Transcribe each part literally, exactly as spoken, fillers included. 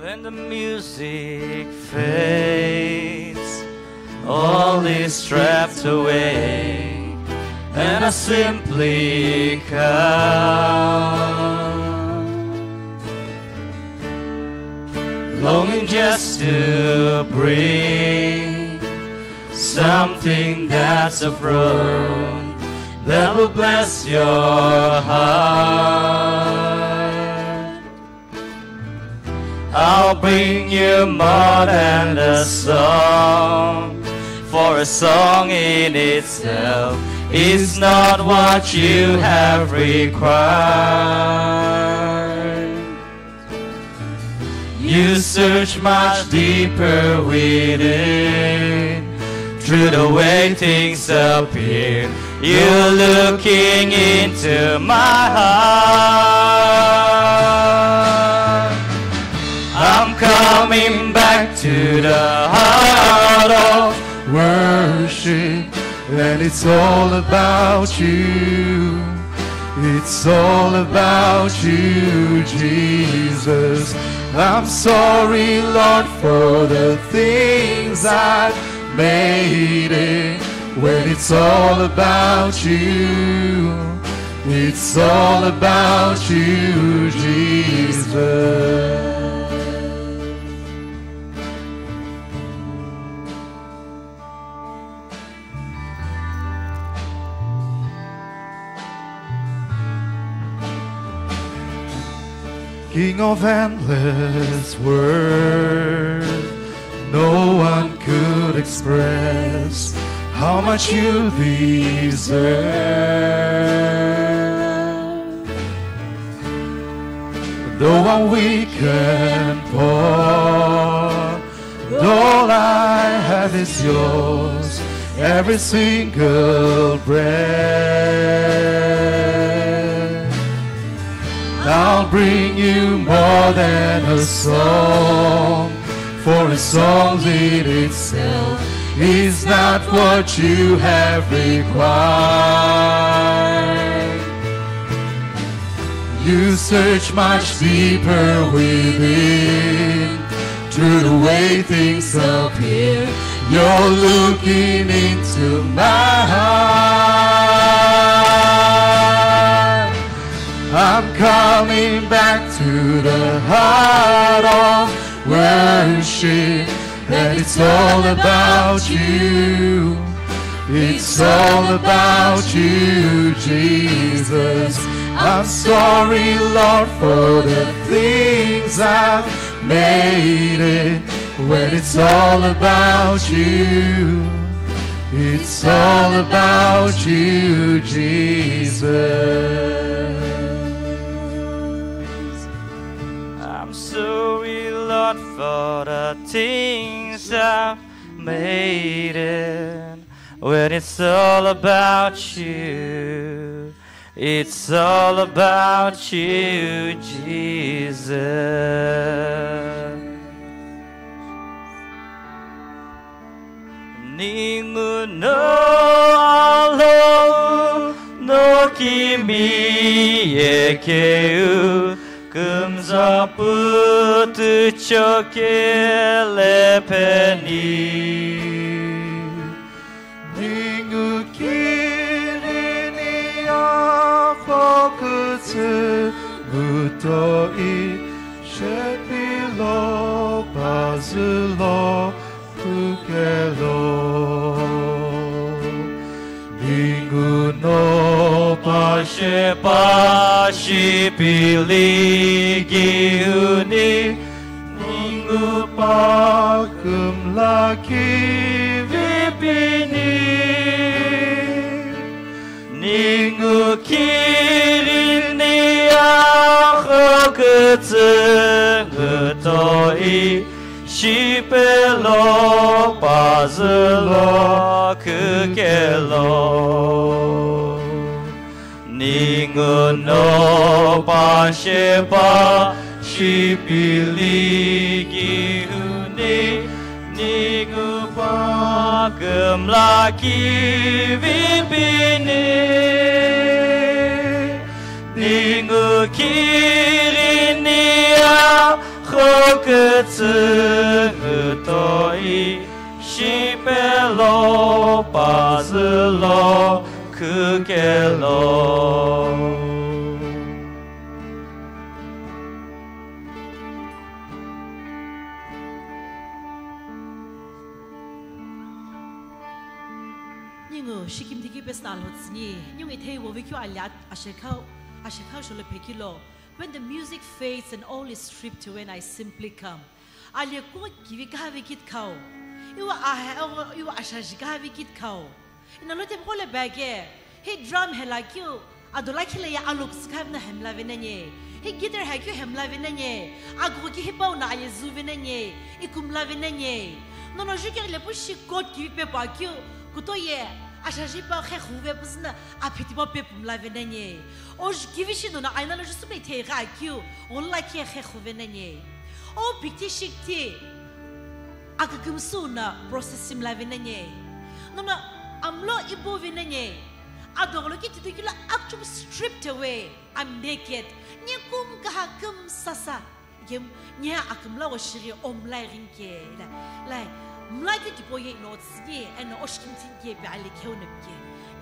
When the music fades, all is stripped away, and I simply come, longing just to bring something that's a throne that will bless your heart. I'll bring you more than a song, for a song in itself is not what you have required. You search much deeper within. Through the way things appear, you're looking into my heart. I'm coming back to the heart of worship, and it's all about you. It's all about you, Jesus. I'm sorry, Lord, for the things I've made it. When it's all about you, it's all about you, Jesus. King of endless worth, no one could express how much you deserve. Though I'm weak and poor, all I have is yours, every single breath. I'll bring you more than a song, for a song in itself is not what you have required. You search much deeper within. Through the way things appear, you're looking into my heart. I'm coming back to the heart of worship, and it's all about you. It's all about you, Jesus. I'm sorry, Lord, for the things I've made it. When it's all about you, it's all about you, Jesus. I'm sorry, Lord, for the things I've made it. When it's all about you, it's all about you, Jesus. Ningu no alhou no kimiye keu, kümza pütü chokele peni. Ningu kirini akho kütsü mütoi, shepilo pazülo pükelo. Ningu no pashepa shipili giuni, ningu pa kümla kivipini. Ningu kirini akho kütsü mütoi, shipelo pazülo kükelo. Ningu no pashepa shipili giuni, ningu pa kümla kivipini. Ningu kirini akho Kütsü ngü toi, shipelo pazülo khükelo. Ningu shikimthi keu pesü na alhotsüni, ningu ithei wovikeu ali at-, ashekhau, ashekhau sholo phekilo. When the music fades and all is stripped away and I simply come. Ali kumo kivi kahave kit khau. Iwa aha, iwa ashaji kahave kit khau. Ina lote pole bage. Hi drum hela keu, adola khile ya alok sikhavna hemla venenye. Hi guitar ha keu hemla venenye. Agu ki hi pauna aye zu venenye. Ikumla venenye. Nono juke lepu shi kot kivi pepa keu. Kutoye, ashaji pa khe khuve püsüna, aphiti pa pepumla venenye. O ju kivi shi nono aina lo ju süpe thei gha keu, ola khe khe khuve nenye. O pikti shikti, akükümsü na process simla venenye. Nono amlo ibo venenye. Adogolo ki titu kilo akchum stripped away. I'm naked. Nye kum kaha küm sasa. Kem, nye akümla wo shiri omlai rinke, la, lai, mlai ke tipo ye ino tsini, eno oshkim tinke pe ale keu nepke.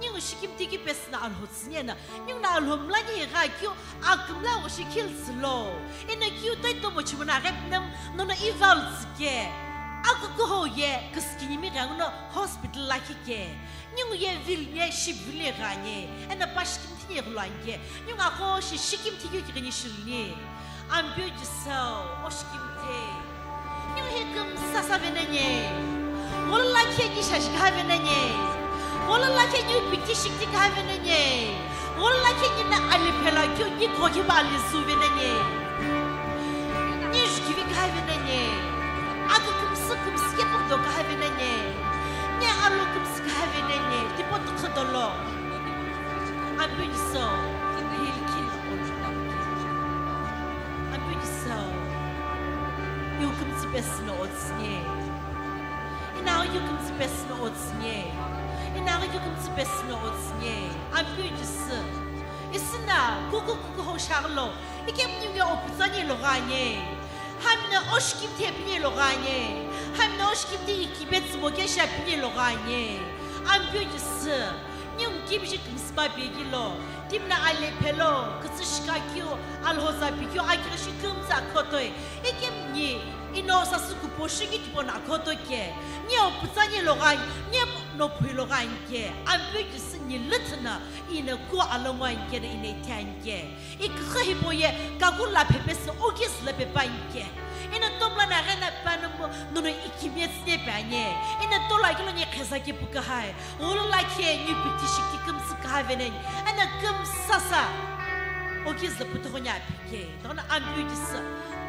Ningu shikimthi keu pesü na alho tsini ena, ningu na alho mlai ni gha keu akümla wo shikil tsilo. Ena keu toi tomo chimuna rep nem, nono ival tsike. Aku kuho ye, kuskini mi gha nguno hospital la kike. Ningu ye vil nye ship vil ye gha nye, ena pashkim tinye ghulo anke. Ningu akho shi shikimthi keu kigini shilni. Ampeu Jisü, oshikimthi. Ningu hi küm sasa venenye. Wolo lakhe ni shashi kaha venenye. Wolo lakhe ni pikti shikti kaha venenye. Wolo lakhe ni na ali phela keu ni koki ba ali zu venenye. Ni jukivi kaha venenye. Aku kümsü kümsü ke pukdo kaha venenye. Ni alu kümsü kaha venenye. Tipo tukhu dolo. Ampeu Jisü, hilkin. Ampeu Jisü, yu kümtsü pesü no otsnye. Ina yu kümtsü pesü no otsnye. Ina yu kümtsü pesü no otsnye. Ampeu Jisü. Isina, kuku kuku ho shaglo. Ikem nyunge oputsa nye loganye. Hamna oshkimthe pinye loganye. Hamna oshkimthe ikibet smoke sha pinye loganye. Ampeu Jisü. Ningu kimshi kümsüpa pigilo, timna ale phelo, kütsü shikakeu, alhoza pikeu, akighi shi kümtsü akhotoi. Ikim ni, ino sasü kupo shiki tipona akhoto ke. Ni oputsa ni logai, ni no phui logai ke. Ampeu Jisü ni lüthüna, ina ku alongoi ke na ina ithian ke. Iküxü hipau ye, kakula phepesü okisü la pepa inke. Ina tomla na ghena panumbo, nono ikimie tsine pe anye. Ina tola kilo nye kheza ke pukahai. Ulu lakhe nye pikti shikti kümsü kaha venen. Ina kümsasa. Okisü la putoho nya pike. Dona Ampeu Jisü.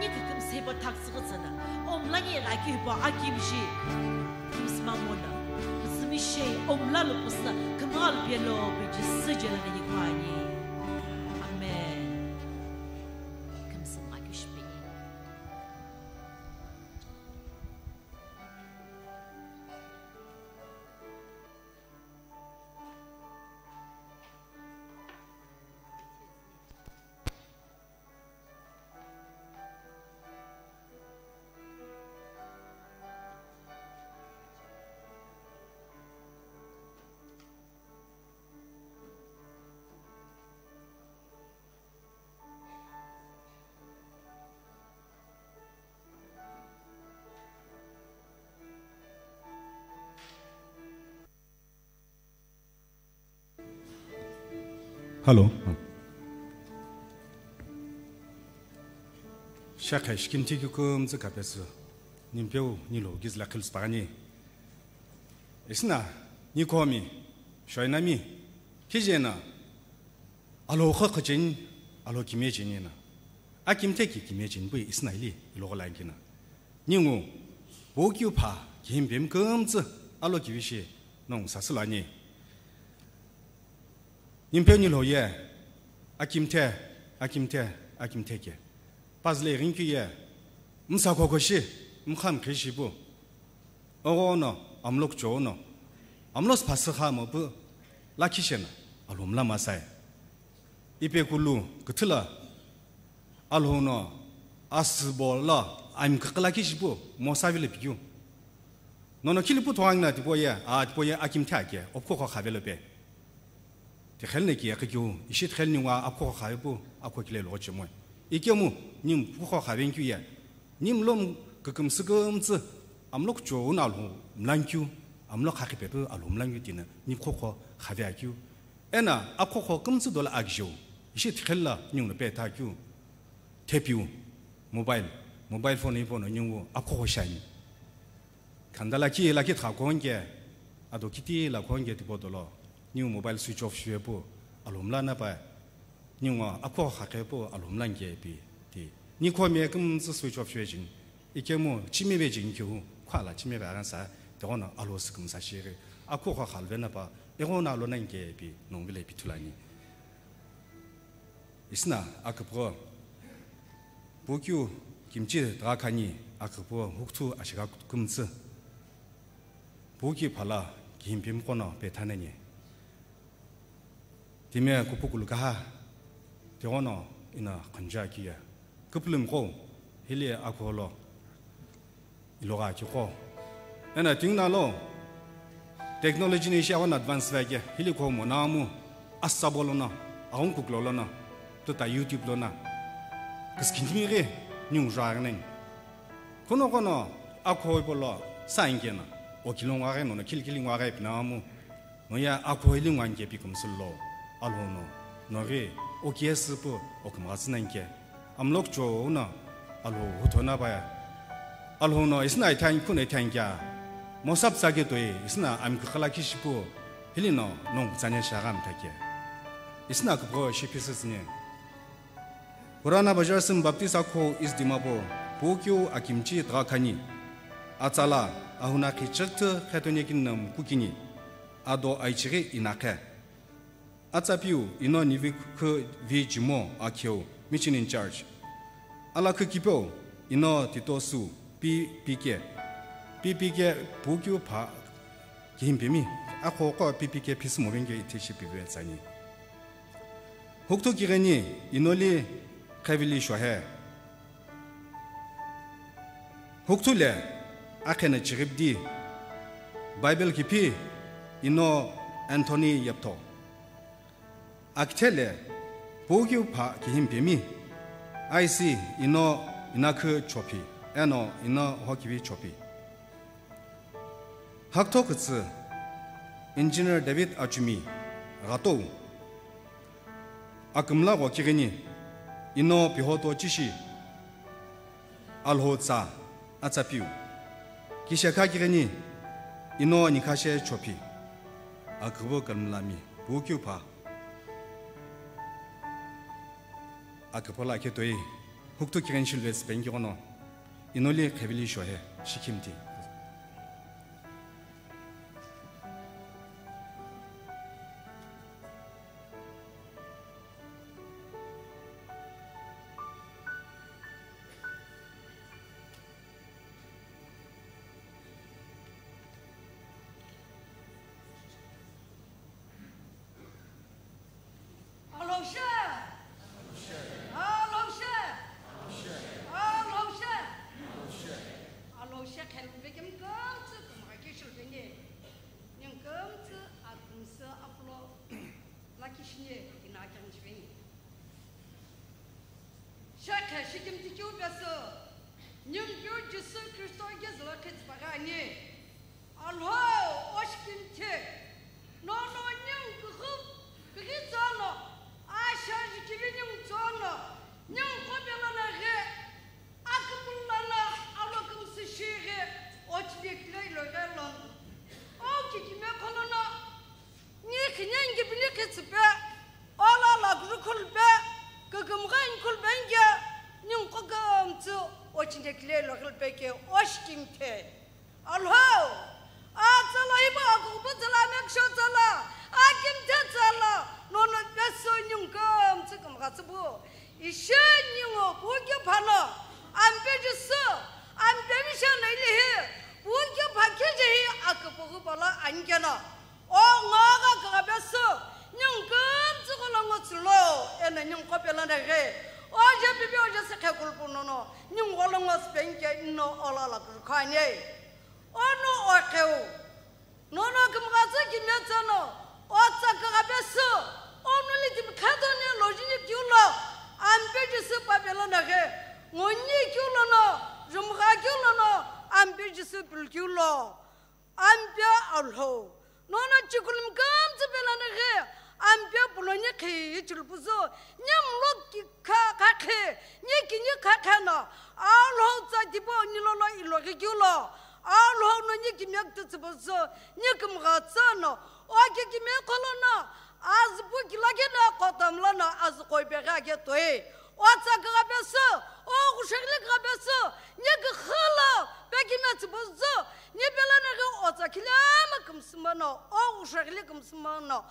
Nye kükümsü hipau thaksü ghidzana. Omla nye ghaki hipau akimshi. Kümsü mamona, kümsü mishei, omla lupusü, kümgha lupie lo, pe Jisü jela veni kuani. Amen. Kümsü mgha keu shipeni. Hello. Shakha shikimthi keu kümtsü kapesü. Nimpeu nilo gizla khilsü pagani. Isina, nikomi, shoinami, kijena, alo kho khacheni, alo kimecheni na. Akimthe ki kimecheni bui isina ili, ilogho lankina. Ningu, bo kiu pha, kihimpem kümtsü, alo kivishi, nong sasülani. Nimpeu nilo ye, akimthe, akimthe, akimthe ke. Pazle ringkü ye, msa kokoshi, mkham khishipu. Ogo no, amlok cho no. Amlos phasü kha mo pu, lakhi shena, alhom la masai. Ipe kulu, kuthula, Alhou no, Asübo lo ami kükülakishipu Mosa vilo pikeu. Nono khilipu thongangina tipau ye, a, tipau ye akimthe ake, opukhoqho khavelo pe. Tiqheli no ki akikeu, ishi tiqheli ningu apukhoqho khavepu, apukhoqho kile lo chemoi. Ikemu, nim pukhoqho khavenkeu ye. Nim lo kükümsü kümtsü, amlo kuchou na lo mlankeu, amlo khakhi pepu alo mlankeu tina, nim pukhoqho khaveakeu. Ena apukhoqho kümtsü dolo akijeu, ishi tiqheli lo ningu no pe thakeu. Thepiu, mobile, mobile phone ipo no ningu apukhoqho shiani. Khanda lakhi, lakhi tha khonke, ado kiti la khonke tipau dolo, ningu mobile switch off shivepu, alo mlana pa, ningu apukhoqho khavepu, alo mlanke pi, ti. Ni khome kümtsü switch off shive jin, ikemu chimeve jin kiu, khala chimeve aransa, tighono alo sükümsa shiri, apukhoqho khalvena pa, ighono alo nanke pi, nongu vilo pi thulani. Isina aküpüghü, pukeu kimchi tügha khani aküpüghü hukuthu ashigha kümtsü. Pukeu phala kihimpimi qono pethanani. Timi kupukulu kaha, tighono ina khanja kiya. Küpülümi qo, hili akholo. Ilogha kiqo. Ena tinguna lo technology no ishi aghona advance veke, hili khomo namu, asabo lono, aghungu kuklo lono, tuta YouTube lono. Kiskindimi ghi, ningu jwa agnen. Kuno kono, akho ipolo, sa ingena, okilongwa ghe nono, khili khili ngwa ghe pinamu. Noya akho ili ngwanke pi kümsü lo, Alhou no, noghi, okiesü pu, okümghatsü nanke. Amlo kuchou no, Alhou hutho na paya. Alhou no isina ithani khune ithani kya. Mosap tsake toi, isina ami kükülakishipu, hili no, nongu tsane shagha mthake. Isina küpüghü shi phisüsüni. Purana Bajar Sim Baptist Akho East Dimapur, pukeu akimchi tügha khani. Atsala, ahuna khichighthu khetonyekini na mkukini. Ado aichighi inakhe. Atsapiu, ino nivi khu vi jimo akheu, mission in charge. Alakhu kipeu, ino titosu, P P K. P P K pukeu pha kihimpimi. Akho qo P P K phisü movenge ithi shipive tsani. Hukuthu kigheni inoli khevili shohe. Hukuthu le akhena chighipdi. Bible kiphi ino Anthony Yeptho. Akithe le pukeu pha kihimpimi. I C ino inakhu chophi. Eno ino hokivi chophi. Hakutho kütsü, Engineer David Achumi, ghatou. Akümla gho kighini, ino pihoto chishi, Alhou tsa, atsapiu. Kishekha kighini, ino nikhashe chophi, akübu kümlami, pukeu pha. Aküpüla khe toi, hukuthu kigheni shiluvetsü penki ghono, inoli khevili shohe, shikhimti. Alhou she! Alhou she! Alhou she! Alhou she kheluvekemi kümtsü kümgha kishiluveni. Ningu kümtsü akümsü apulo lakhi shini ina akemchiveni. Shekhe shikimtikeu pesü, ningu Jisü Khristo kezülo khetsüpaghi ani. Alhou, oshikimthe, nono ningu kughu, kughi tsono, asha jikivi ningu tsono, ningu qo pelono ghi, aküpülono, alo kümsü shi ghi, ochili kile ilo ghi lono. O kikime kholono, ni khinengi bini khitsüpe, olo lakuru khulupe, kükümgha inkhulupengike, ningu qo kümtsü, ochili kile ilo ghilupeke, oshikimthe. Alhou, atsala iba akukupu tsala, mekisho tsala, akimthe tsala, nono pesü ningu kümtsü kümgha tsüpu. Ishi ningu pukeu phano, ampe Jisü, ampe misha na ilihi, pukeu pha khijehi aküpüghü pala anikeno. O ngogha kagha pesü, ningu kümtsü gholo ngo tsülo, eno ningu qo pelono ghi, Oje pipi oje se khe kulpu nono, ningu gholo ngo spenke ino ola la kuru khani. Ono okheu. Nono kümghatsü kimetsü no, otsa kaghabesü, onuli timi khetoni lojini kiulo, ampe Jisü papelo naghe, ngoni kiulo no, jumgha kiulo no, ampe Jisü pil kiulo, ampe Alhou. Nono chikulum kümtsü pela naghe, ampe puloni khi chilpuzü, nyemlo ki kha, kha khe, ni kini kha khe no, Alhou tsa tipau ni lono iloghi keu lo, Alhou no ni kimiye kütütsü püzü, ni kümgha tsü no, o ki kimiye kholo no, azü pu kila khe no, kotam lono azü koi peghi ake toi. O tsa kaghabesü, o ghushekli kaghabesü, ni küxü lo, pe kimiye tsü püzü, ni pela naghi o tsa khilema kümsüma no, o ghushekli kümsüma no,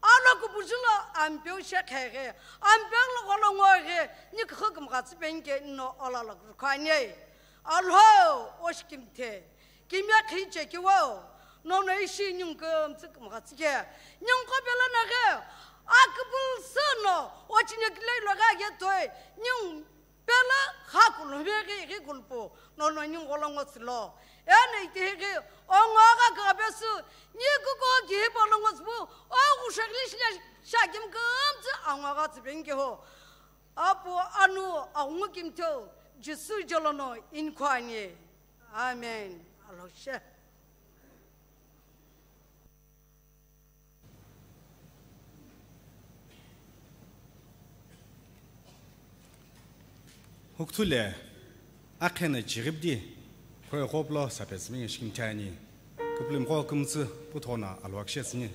Alokubuju lo ampeu shekheghi, ampeu lo gholo ngoghi, ni küxü kümghatsü penike ino ola lo kürükho ani. Alhou, oshi kimthe, kimiye khiche kiwo, nono ishi ningu kümtsü kümghatsü ke, ningu qo pelo naghi, aküpülsü no, ochine kilai lo ghi ake toi, ningu Pelo kha kulhumi ghi, ghi kulpu, nono ningu gholo ngo tsülo. Eno itiheghi, ongo agha kaghabesü, ni kuko kihi polo ngo tsüpu, o ghushekli shile shakim kümtsü, ongo agha tsüpeni keho. Apu anu, aghungu kimtheu, Jisü jolono inikho ani. Amen. Alhou she. Hukthule, akhena chighipdi, khoye ghoplo sapesimi nge shikimthi ani. Kuplim qo kümtsü puthona alwakshesini.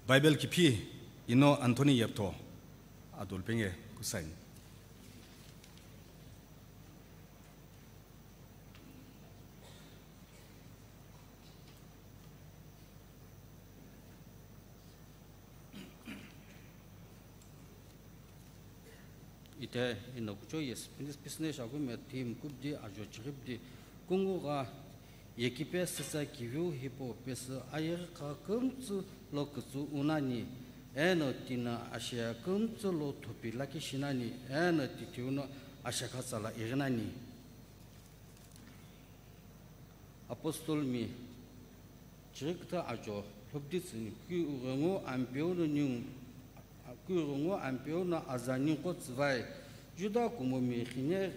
Bible kiphi ino Anthony Yeptho adulpenge kusain. Ite ino kucho yes, pinis business agumi team kubdi ajo chiribdi kungu ga yekipe sisa kiviu hipau pesü ayeghi kha kümtsü lo kütsü unani, eno tino ashiya kümtsü lo thopi lakhi shinani, eno tithiuno ashekha tsala ighinani. Apostle mi chirikütha ajo lhubditsüni, kughengu Ampeu no ningu, kughengu Ampeu no aza ningu qo tsüvai, Juda kumomi ghine,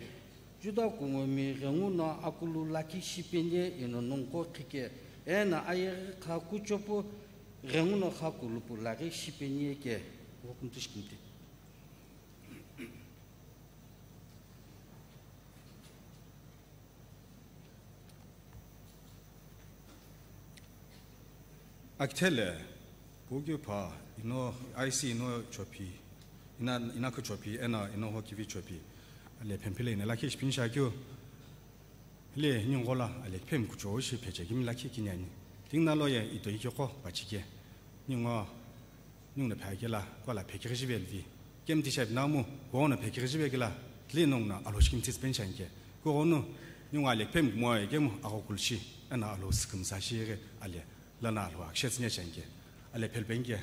Juda kumomi ghenguno akulu lakhi shipeni eno nongu qo khike, eno ayeghi kha kuchopu ghenguno kha kulupu laghi shipeni ke. Welcome to Shikimti. Akithele, kukyu pha, ino, I C ino chopi, ina, ina kha chopi, ena ino ho kivi chopi. Ale phempile ina lakhi shipini shakyu. Hile ningu la, ale phemkucho shi pheche kimi lakhi kiniani. Tingna lo ye ito iki ko pachike. Ningu Ningu no phekela, kuala phekighi jive livi. Kemti shape namu, kughou no phekighi jive kela, tli nongu no alo shikimthi spen shanke. Kughou no, ningu ale pem kumoe kemu agho kulshi, ena alo sikim sa shighe ale, lana alo akshe tsinya shanke. Ale phelpenke.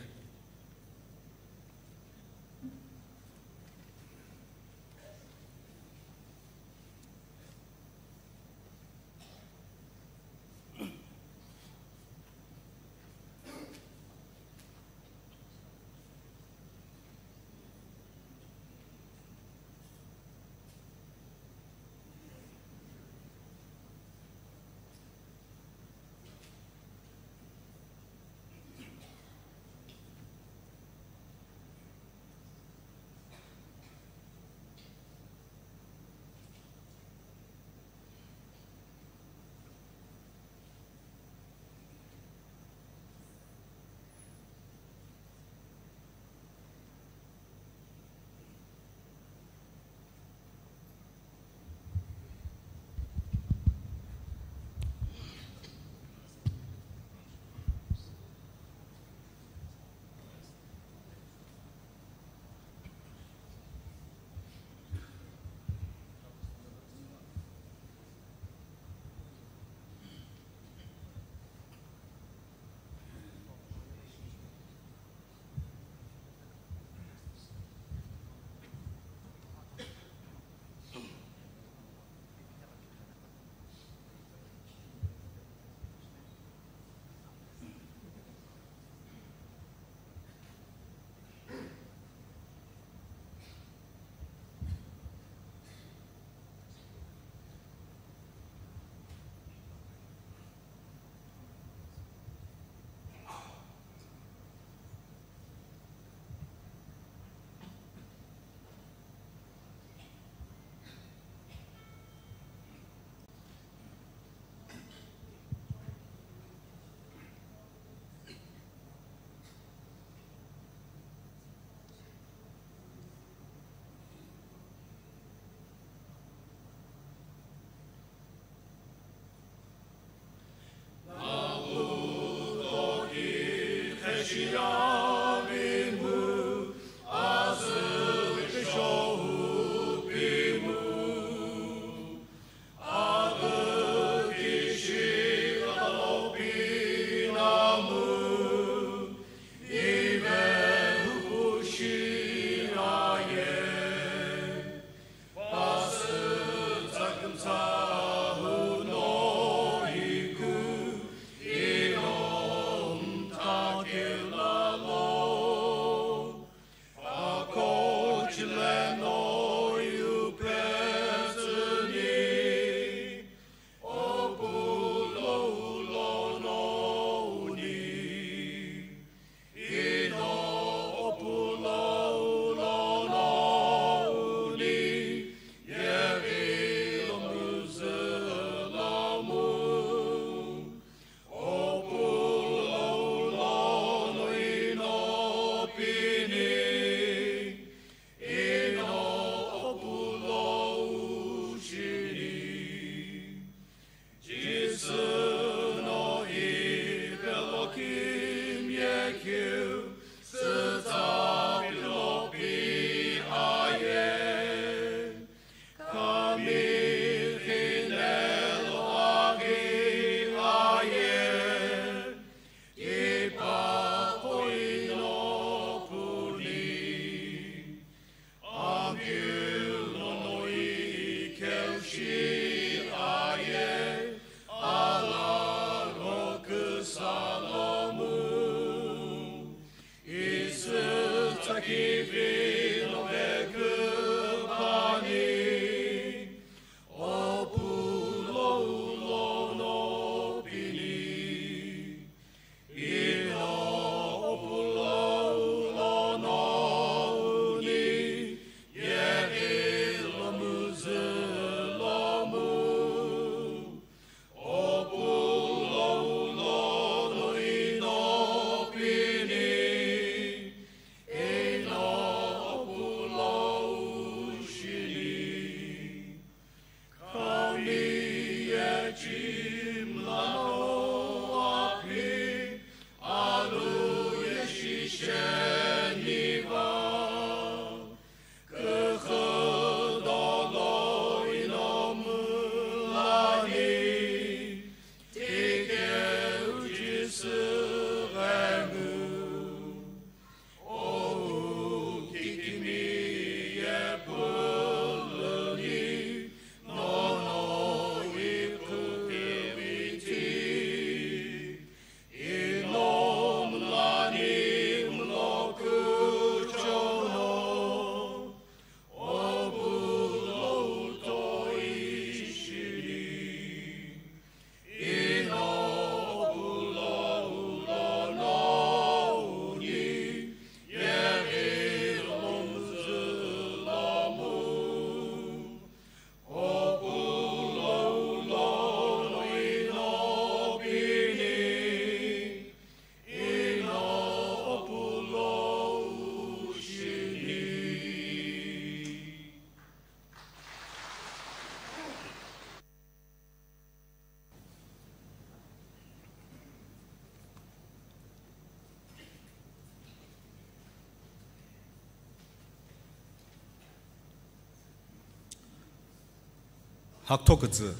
Hakutho kütsü,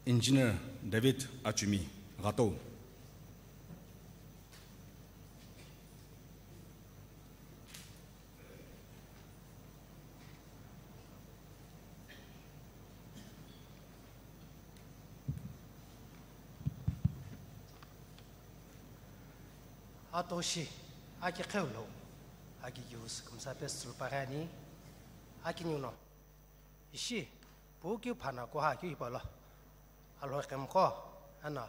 Engineer David Achumi, Ghatou. Atoshi, aki qheu lo, aki kiu sükümsa pesü tsülu paghi ani, aki niu no. Ishi, pu kiu phana kuha kiu hipau lo. Alhoi qhemqo, eno,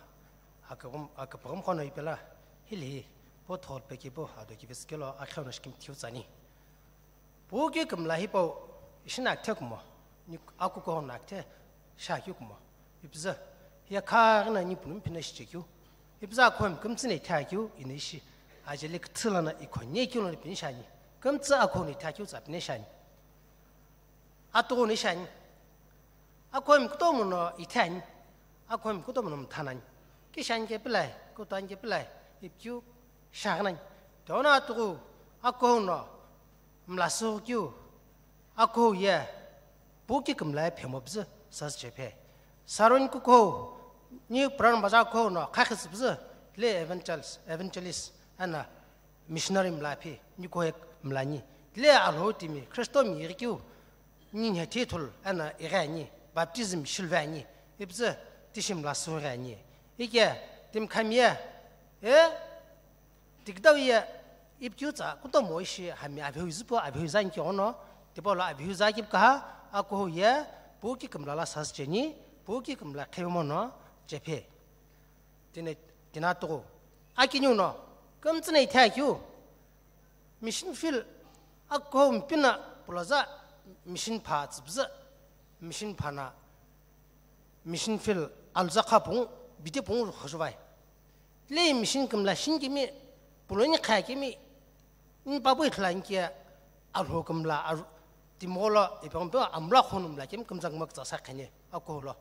aküpüm-, aküpüghümqo no ipela, hili hi, pu thol pekipu, ado kivitsükelo, akheu no shikimthiu tsüani. Pu kiu kümla hipau, ishi no akithe kumo, ni akukuhou no akithe, shi akeu kumo. Ipüzü, hiye khaghi no ni punu mphina shichekeu. Ipüzü akuhou mi kümtsü no ithea keu, ino ishi, ajeli küthü lono ikhonie keu lono pini shiani. Kümtsü akuhou no ithea keu tsa pini shiani. Atughou no shiani. Akuhou mi kutomo no itheani. Akuhou mi kutomo no mthanani. Kishani kepilai, kutoani kepilai, ipikeu shaghinani. Teno atughou, akuhou no mlasüghü keu, akuhou ye, pu kiu kümla ye phemo püzü, sasü chephe. Saroni kukuhou, ni Puran Bazar kuhou no, khakhisü püzü, le evangelist, evangelist, eno, missionary mla phi, ni kuhou ye mlani. Le Alhou timi, Khristo mi ighi keu, ni nhe thithul, eno ighi ani, baptism shilve ani, ipüzü tishi mlasüghi ani. Ike, timi khami ye, e, tikidau ye, ipikeu tsa, kutomo ishi hami aveu züpu, aveu zani keghono, tipau lo aveu zaki pükaha, akuhou ye, pu kiu kümla lo sasü cheni, pu kiu kümla qhevimo no, chephe. Tine, tine atughou. Aki niu no, kümtsü no ithea keu, mission field, akuhou mi pino, puloza, mission pha tsüpüzü, mission pha no, mission field, aluza kha pungu, bidi pungu rukhoju vai. Le mission kümla shini kemi, puloni kha kemi, Nipapu ithulu ani ke Alhou kümla aru, timi gholo ipi ghenpe amla khonu mla kemi kümtsü kümtsü sa kheni akuhou lo.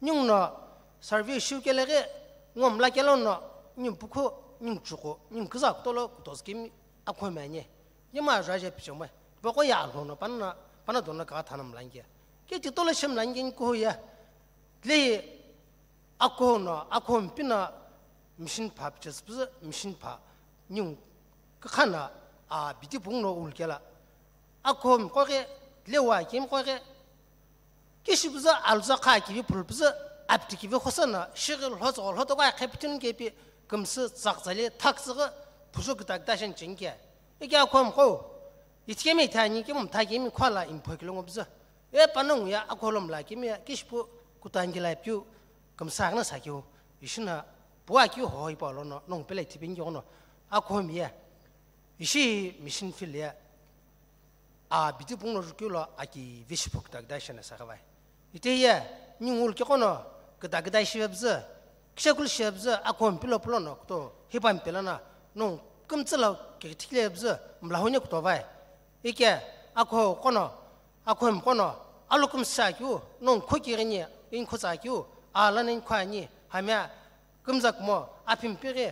Ningu no survey shiu kele ghi ngo mla kelo no ningu pukhu, ningu chuqu, ningu küzü kutolo kutozü kemi akuhou mi ani. Yema aja aja pichemoi. Boko ye Alhou no pano, pano dono kagha thana mla ani ke. Ke titolo shi mla ani ke ningu kuhou ye. Lehi Akuhou no, akuhou mi pino mission pha püchesü püzü, mission pha ningu kükha no, a, bidi pungu no ulu kelo. Akuhou mi qo ghi, lewa kemi qo ghi, kishi püzü aluza kha kivi phulu püzü, apti kivi khosa no, shighi lhotsügho lhotoqo akhe pütünu kepi, kümsü tsaktsali, thaktsüghi, phusü küta küta sheni cheni ke. Ike akuhou mi qo, Ithikemi ithani kemu mtha kemi khwala impho kilo ngo bzü. E panongu ya akholo mla kemi ya kishipu kutangi la piu kümsa agna sakeu. Ishina puwa kiu ho ipa lono nong pele ithipingi ono akhomi ya. Ishi mission field ya. A, bidi pungno rukeu lo aki vishipuk tak daishana sakhavai. Ite ye, ni ngul ke kono, keda keda shive bzü, kishakul shive bzü, akhom pilo pulo no, kuto, hipa mpela na, nung, kümtsü lo, ke tikle bzü, mlahone kuto vai. Ike, akho kono, akhom kono, alo kümsa kiu, nung khoki rini, in khotsa kiu, a lanin khwani, hamya, kümza kumo, apim piri,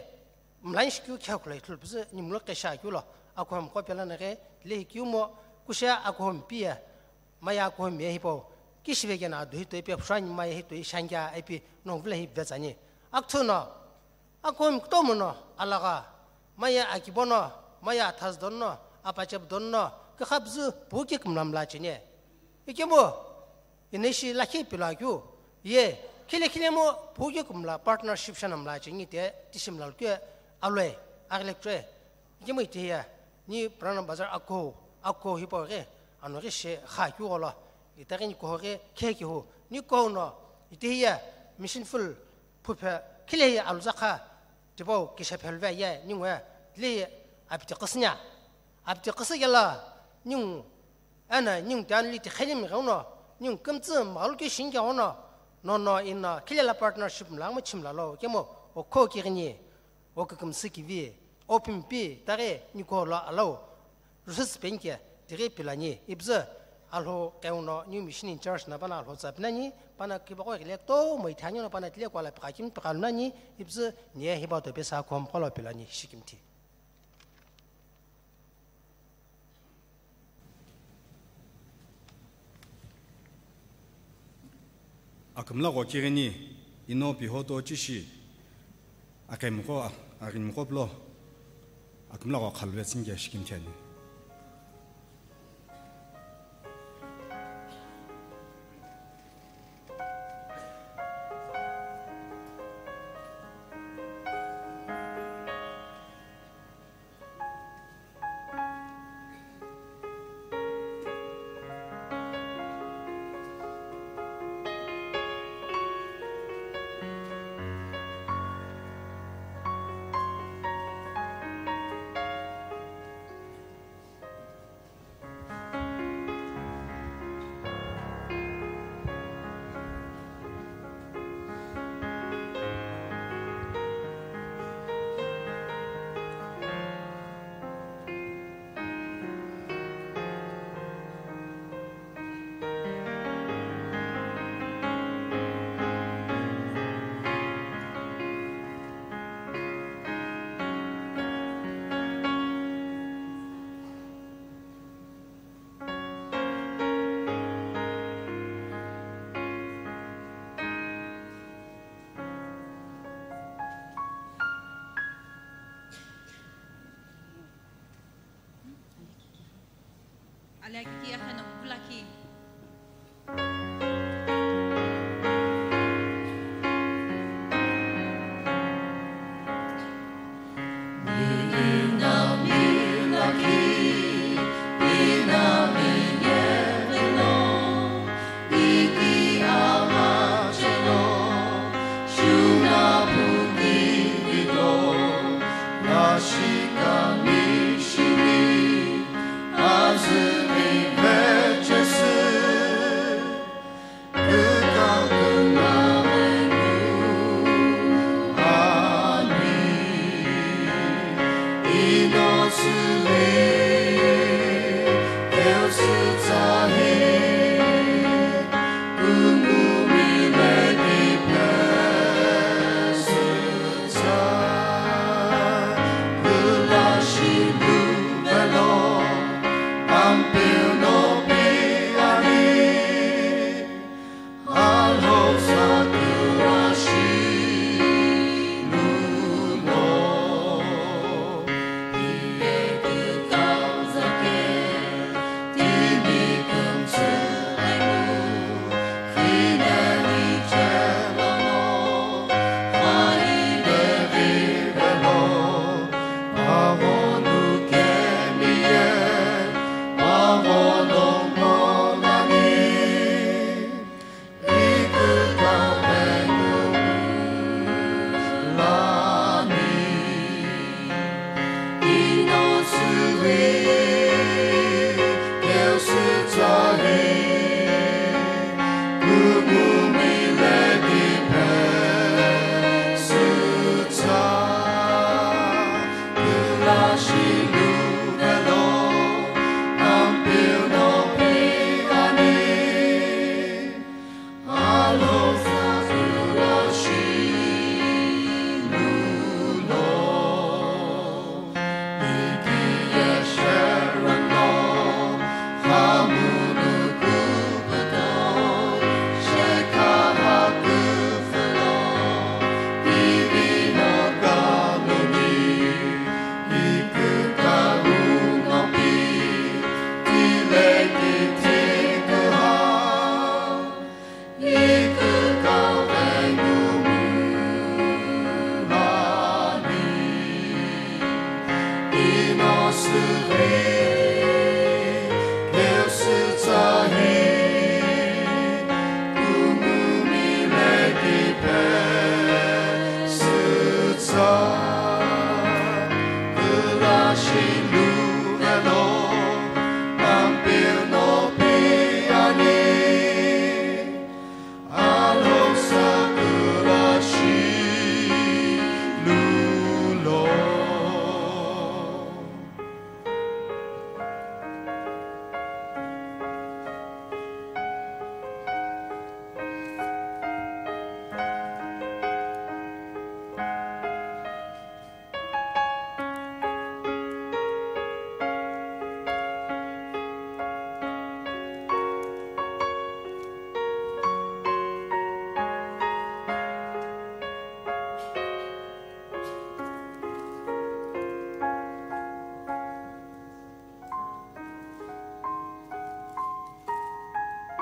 mlai shikiu khea khulai thulu püzü, nimlo kesha kiu lo, akhom kopela na ke, lehi kiu mo, kusha akhom piya, maya akhom ye hipau, kishive kena duhi toi pe phushani maya hi toi shangya ipi nong vile hi vetsani. Akthu no, akhom kto mo no, alaga, maya akibo no, maya athas don no, apachep don no, kakhabzü, puki kumlam la chine. Ikemo, Inishi lakhi pilo akeu, ye, khile khile mo, puki kumla partnership shanamla chingi te, tishimla lukeu, aloi, aglek tre. Ikemo ite ya, ni Purana Bazar ako, ako hipo ghe, ano ghe she, kha keu golo, ita ghe ni koho ghe, khe kehu, ni koho no, ite ya, mission field, phuphe, khile ya aluza kha, tipau, kisha phelve ya, ni ngwe, le, apite qasnya, apite qasa gela, ni ngu, Ena, ningu tianuli tikheni mighe uno, ningu kümtsü mghalu keu shinike uno, nono ino, khilela partnership mla ngmo chimla lo, kemo, o kho kighini, o kükümsü kivi, o pimpi, taghi, niko lo alau, resource bank ye, tighi pilani, ibzü, alho keuno, new mission in charge na pana alho tsa pinani, pana kibako gile to, mo ithani no pana tile kwala pika kim pika lunani, ibzü, nie hiba to pesa khom kolo pilani, shikimthi. Akümla gho kighini, ino pihoto chishi, akemgho, akemgho plo, akümla gho khalve tsingya shikimthi ani.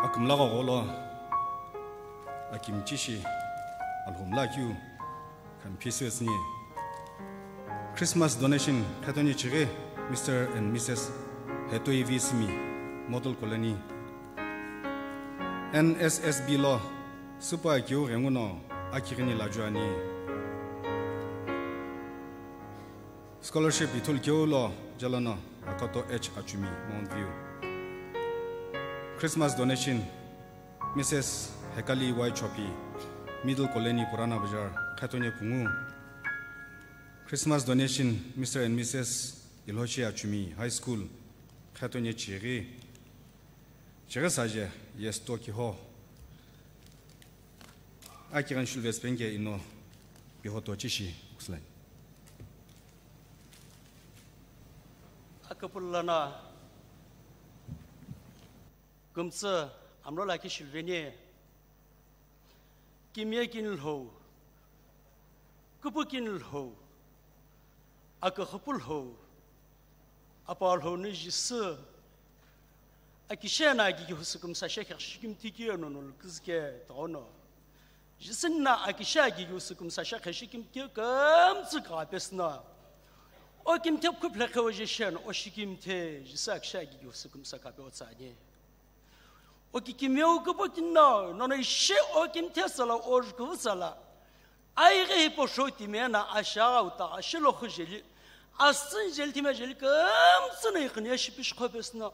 Akümla gholo akimchi shi Alhou mla keu khami phisüsüni. Christmas donation khetoni chighi Mister and Missus Hetoi V Simi, Model Colony. N S S B lo süpa keu ghenguno akighini lajuani. Scholarship ithulu keu lo jalono Akoto H Achumi, Mount View. Christmas donation Missus Hekali Y Chopi, Middle Colony, Purana Bazar, khetoni pungu. Christmas donation Mister and Missus Ilhochi Achumi, High School, khetoni chighi. Chighi saje, yes, toki ho. Aki gan shulves penge ino bihoto chishi kuslai. Aküpülana kümtsü amlo lakhi shilveni, kimye kinilhou, küpü kinilhou, aküxüpülhou, apalhou ni Jisü, akishe na kiki husü kümsa shekhe shikimthi keno no luküzke tono. Jisü na akishe kiki husü kümsa shekhe shikimthi kümtsü kapesna. O kimthe kuphle khewe jeshen o shikimthe Jisü akishe kiki husü kümsa kape otsani. O kikimiu küpü kinau, nono ishe o kimthe sala o rüküvü sala. Aighi hipau shou timi ena ashagha uta ashilo khu jeli, astsün jeli timi jeli kümtsü na iqhini shipishi khopesüno.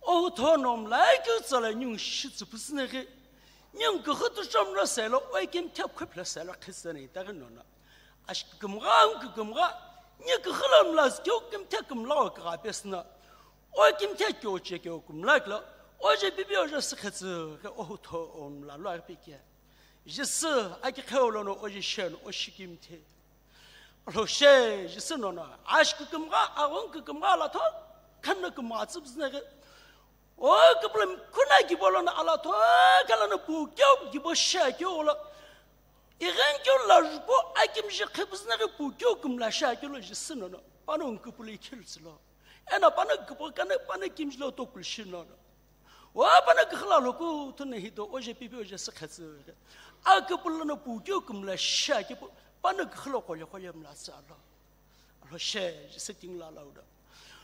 O hutho no mlai keu tsala ningu shitsü püsüneghi. Ningu küxü tuchomro selo, o kimthe kuphle selo khisene itaghi nono. Ashi kükümgha, ang kükümgha, ni küxü lo mlazü keu kimthe kümla o kagha pesüno. O kimthe keu che keu kümla kilo, o je pipi o je sükhetsü ghi o hutho o mla lo aghi peke. Jisü aki kheu lono o je shen o shikimthe. Alhou she, Jisü nono, ashi kükümgha, aghungu kükümgha alatho, khanno kümgha tsüpüzüneghi. O küpülami kuna kibo lono alatho, khalano pu keu kibo she keu lo. Ighen keu la jupo akimji khepüzüneghi pu keu kümla she keu lo Jisü nono, panongu küpülü ikhiltsü lo. Ena panongu küpü kane panongu kimji lo tokulu shi nono. Wa panongu küxü la lo kuthu no hito, o je pipi o je sükhetsü ghi. Aküpülü lono pu keu kümla shi akipu, panongu küxü lo khole khole mla tsü alo. Alo she, Jisü tingla lauda.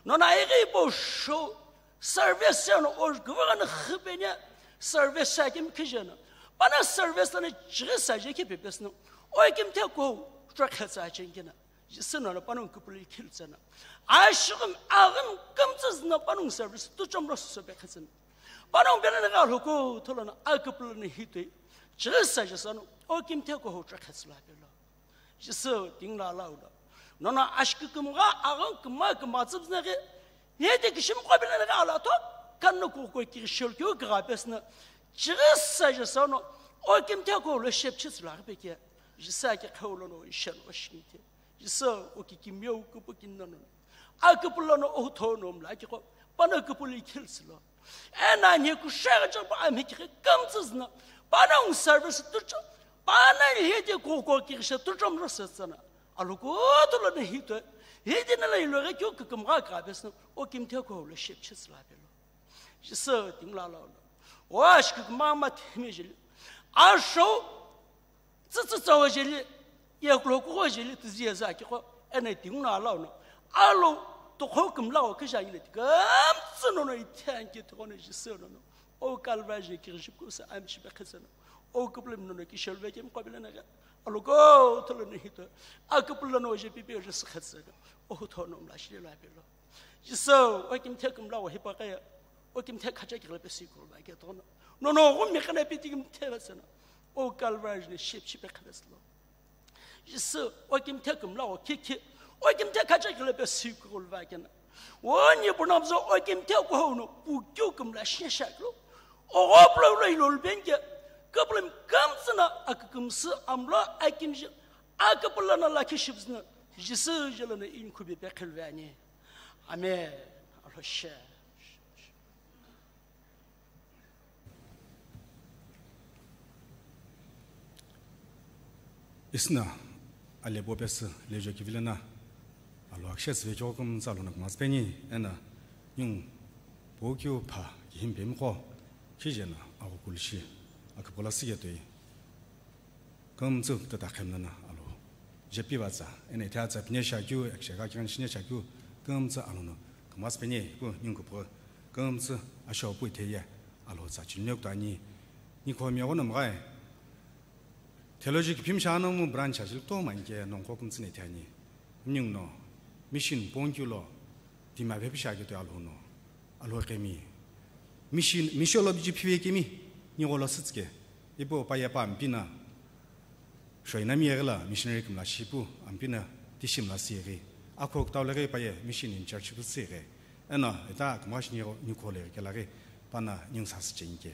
Nono aighi ipo sho, service sheno, o gvagana khipenya, service shakimi khijeno. Panongu service lono chighi saje kepepesüno. O kimthe ko, trakhetsa chengena. Jisü nono panongu küpülü ikhiltsena. Ashighi aghungu kümtsü züno panongu service tuchomro sope khetsena. Panongu belene gha lhoko tholono aküpülü no hitoi. Chighi saje sano, o kimthe ko ho trakhetsu la pelo. Jisü tingla lauda. Nono ashi kükümgha aghungu kümgha kümgha tsüpüzüneghi. Nete kishimi ko belene gha alatho, khanno kuko kishel keu kagha pesüno. Chighi saje sano, o kimthe ko lo shepchitsü la aghi peke. Jisü aki kheu lono ishen o shikimthe. Jisü o kikimiu küpü kinono. Aküpülü lono o hutho no mla kiko, panongu küpülü ikhiltsü lo. Ena ni kushegha chapa ami kikhi kümtsü züno, panongu service tucho, panongu hiti kuko kikhi she tuchomro setsena. Alhou kuthu lono hito, hiti nala iloghi keu kükümgha kapesüno, o kimthe ko lo shepchitsü la pelo. Jisü tingla lauda. O ashi kükümgha mathimi jeli. Asho, tsütsü tsawa jeli, yekulo kugho jeli, tizi yeza kiko, ena tingla launo. Alo, tokho kümla o kija ile, kümtsü nono ithen ki tokho no Jisü nono. O Calvary je kiriship kusa amshi bekhetseno. O küpülü nono kishelve kem kobile nega. Alhou kuthu lono hito. Aküpülü lono je pipi je sükhetseno. O hutho no mla shile la pelo. Jisü, o kimthe kümla o hipakaya, o kimthe khacha kighile pe sikul ba ke tono. Nono, o mi khana piti kimthe ba sena. O Calvary ne ship ship khana slo. Jisü, o kimthe kümla o kiki, o kimthe khacha kighile pe sikul ba kena. O ni bunamzo o kimthe ko hono, pu kyu kümla shesha klo. O goplo lo ilol benke, kaplem kamsana akükümsü amlo akimji, akapulana lakhi shibzna, Jisü jelana inkhubi pe khilvani. Amen. Alhou she. Isna, ale bo pesü lejo kivilena. Alo akshes vejo kum zalo nak mas peni, ena, yung, bo kyu pha, kihim pemko. Khijena aghukulu shi, akipula sike toi. Kümtsü tata khemlana alo. Jepi vatsa, ene tia tsa pine shakyu, eksheka kyan shine shakyu, kümtsü alono. Kmas penye, ku nyung kupo, kümtsü asho pu iteya, alo tsa chinyok tani. Ni ko mi agono mgai. Theology ki phimsha no mu branch ajil to man ke nong ko kümtsü ne tia ni. Nyung no, mission pon kyu lo, tima phe pisha ke to alo no. Alo kemi. Mission, mission lo biji phive kemi. Ni golo sitske. Ipo pa ya pa ampina. Shoi nami yegela missionary kimla shipu ampina tishim la siege. Ako ktau lege pa ye mission in charge bu siege. Ena eta kmash ni ni kole ke lage pana nyung sas chenke.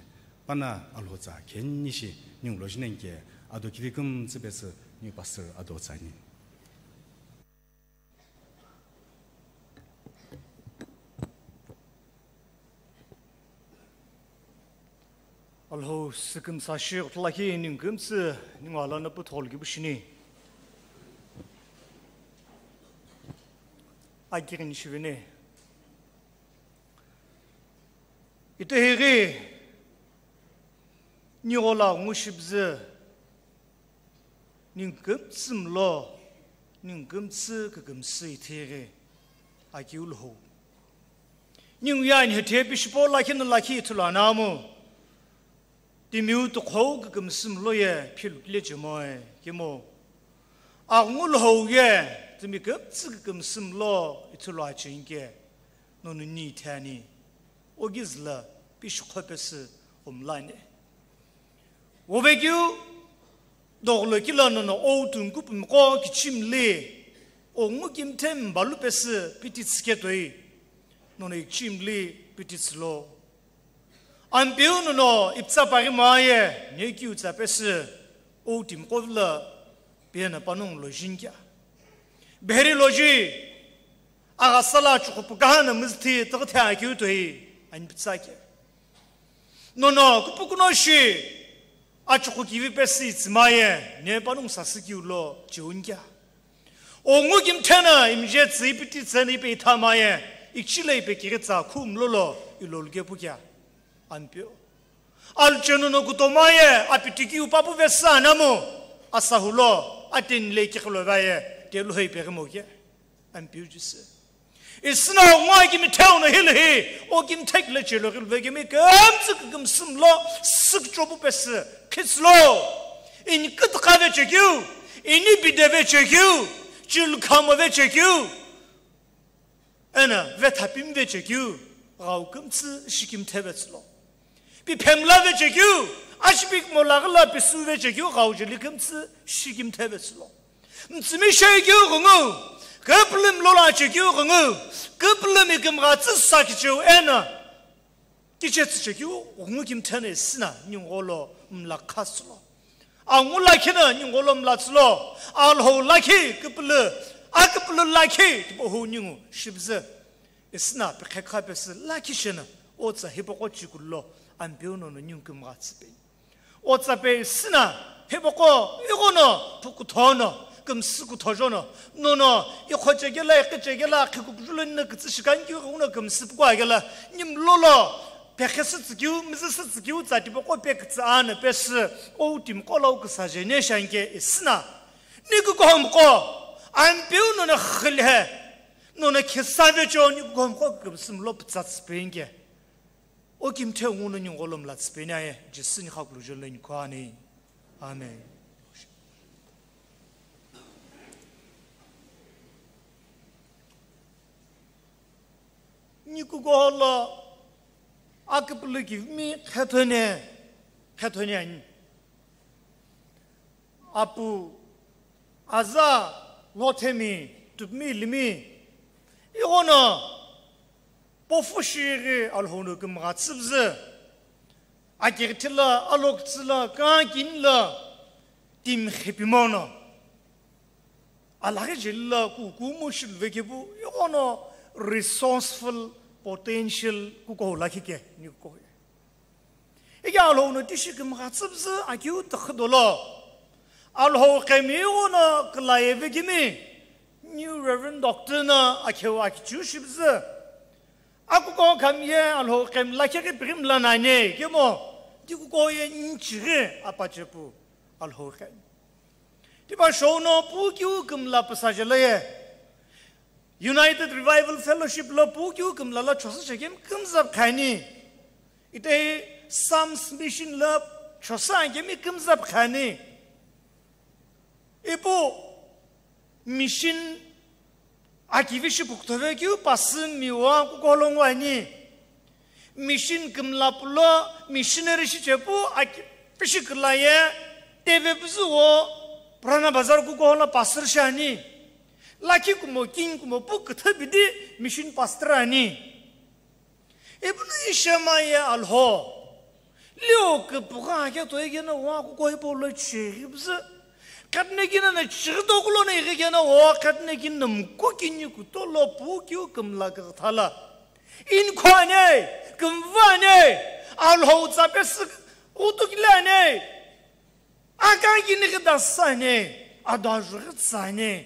Pana alhotsa khen nishi nyung lo jinen ke ado kivi kümtsü pesi ni pastor ado tsani. Alhou sikimsa shi ghutulakhi ningu kümtsü ningu alana puthol kipu shini. Akirin shivini. Itehiri nighola ngu shibzü. Ningu kümtsü mlo, ningu kümtsü kükümsü ithighi, akiu lhou. Ningu ye anhethepi shipo lakhi na lakhi ithulu anamu. Timiu tukhou kükümsü mlo ye philukile chemoe, kemo. Aghungu lhou ye, timi kümtsü kükümsü mlo ithulu achinke. Nono ni ithani, ogizla pishikho pesü omlani. Ovekeu, doglo kila nono ou tunku pumqo kichimli, ongu kimthe mbalu pesü piti tsike toi, nono ichimli piti tsilo. Ampeu nono iptsa pari maye, nekiu tsa pesü, ou timqo vla, pena panong lo jinkya. Beheri lo ji, Aghasa la achukhu pukahana mizthi tüghüthe akeu toi ani pitsake. Nono kupukuno shi achukhu kivi pesi tsimaye ne panung sasü kiu lo chiunkya. Ongu kimthena imje tsü ipiti tsena ipe ithamaye ichile ipe kiritsa khumlo lo ilolge pukya. Ampeu. Alchenu no kutomaye apitiki upapu vesa anamu asahulo atenile kikhilo vaye telu hei perimoke. Ampeu jise. Isina ngwa kimitheu no hilhi o kimthekile chelo rilvekemi kümtsü kükümsümlo sükchopu pesi khitslo. Inkitqave chekiu, ini bideve chekiu, chilkhamo ve chekiu. Ena vethapim vechekeu, ghau kümtsü shikimthe vetsülo. Piphemla vechekeu, ashipik molaghila pisu vechekeu, ghau jeli kümtsü shikimthe vetsülo. Mtsümi shekeu ghungu, küpülüm lola chekeu ghungu, küpülümi kümgha tsüsa kicheu ena. Kiche tsüchekeu ghungu kimthena isina ningu gholo mla khasülo. Angu lakhi na ningu gholo mla tsülo. Alhou lakhi küpülü, aküpülü lakhi tipau hu ningu shibzü. Isina pekhe khapesü lakhi shena otsa hipaqo chikulu lo ampeu nono ningu kümgha tsüpeni. Otsa pe isina, hipaqo, ighono, pukuthono, kümsü kuthojono, nono, ikhochekela, ikhichekela, khikukujulo nina kütsü shikanki, ighono kümsü pukua kela, nimlolo, pekhesü tsükiu, mizüsü tsükiu, tsatipaqo pe kütsü ana, pesü, ou timqolau küsa jene shanke isina. Ni kukohomqo, ampeu nono khilhe, nono khisa vecho, ni kukohomqo kümsü mlo pütsatsü penke. O kimthe nguno ningu gholo mla tsüpeni aye, Jisü ni khakulu jolo ni khwani. Amen. Ni kukoholo aküpülü kivimi khethone, khethone ani. Apu, aza, lothemi, tupmi, limi, ighono, pofu shighi Alhou no kümgha tsübzü, akirithila, aloktsüla, kankinla, timkhipimono. Alaghi jelila kukumu shilvekepu, ighono, resourceful, potential, kukohou lakhi ke, ni kukohou. Ike Alhou no tishi kümgha tsübzü akiu tükhüdolo. Alhou kemi ighono külaye vekimi. New Reverend Doctor na akheu akichiu shibzü. Akuko khami ye Alhou qhemla khe ghi pighi mla nani, kemo, ti kuko ye nchighi apache pu Alhou qhemi. Tipa shou no pu kiu kümla püsa jelo ye. United Revival Fellowship lo pu kiu kümla la chosa shekemi kümzap khani. Ite Psalms Mission lo chosa kemi kümzap khani. Ipu mission akivi shi pukthove kiu pasü miwa kukolongwani. Mission kümla pulo missionary shi chepu akivi shi kulaye teve püzüwo Purana Bazar kukola pastor shani. Lakhi kumo king kumo pu küthabidi mission pastor ani. Ipu no ishema ye Alhou. Leo küpügha khe toi kena wa kuko hipau lo chighi püzü. Khatne kina na chighi tokulo na ighi kena wa khatne kina mku kini kutolo pu kiu kümla küküthala. Inkhwane, kümvane, Alhou tsa pesü utukilane. Aka kini ghi dasane, ado ajughi tsane.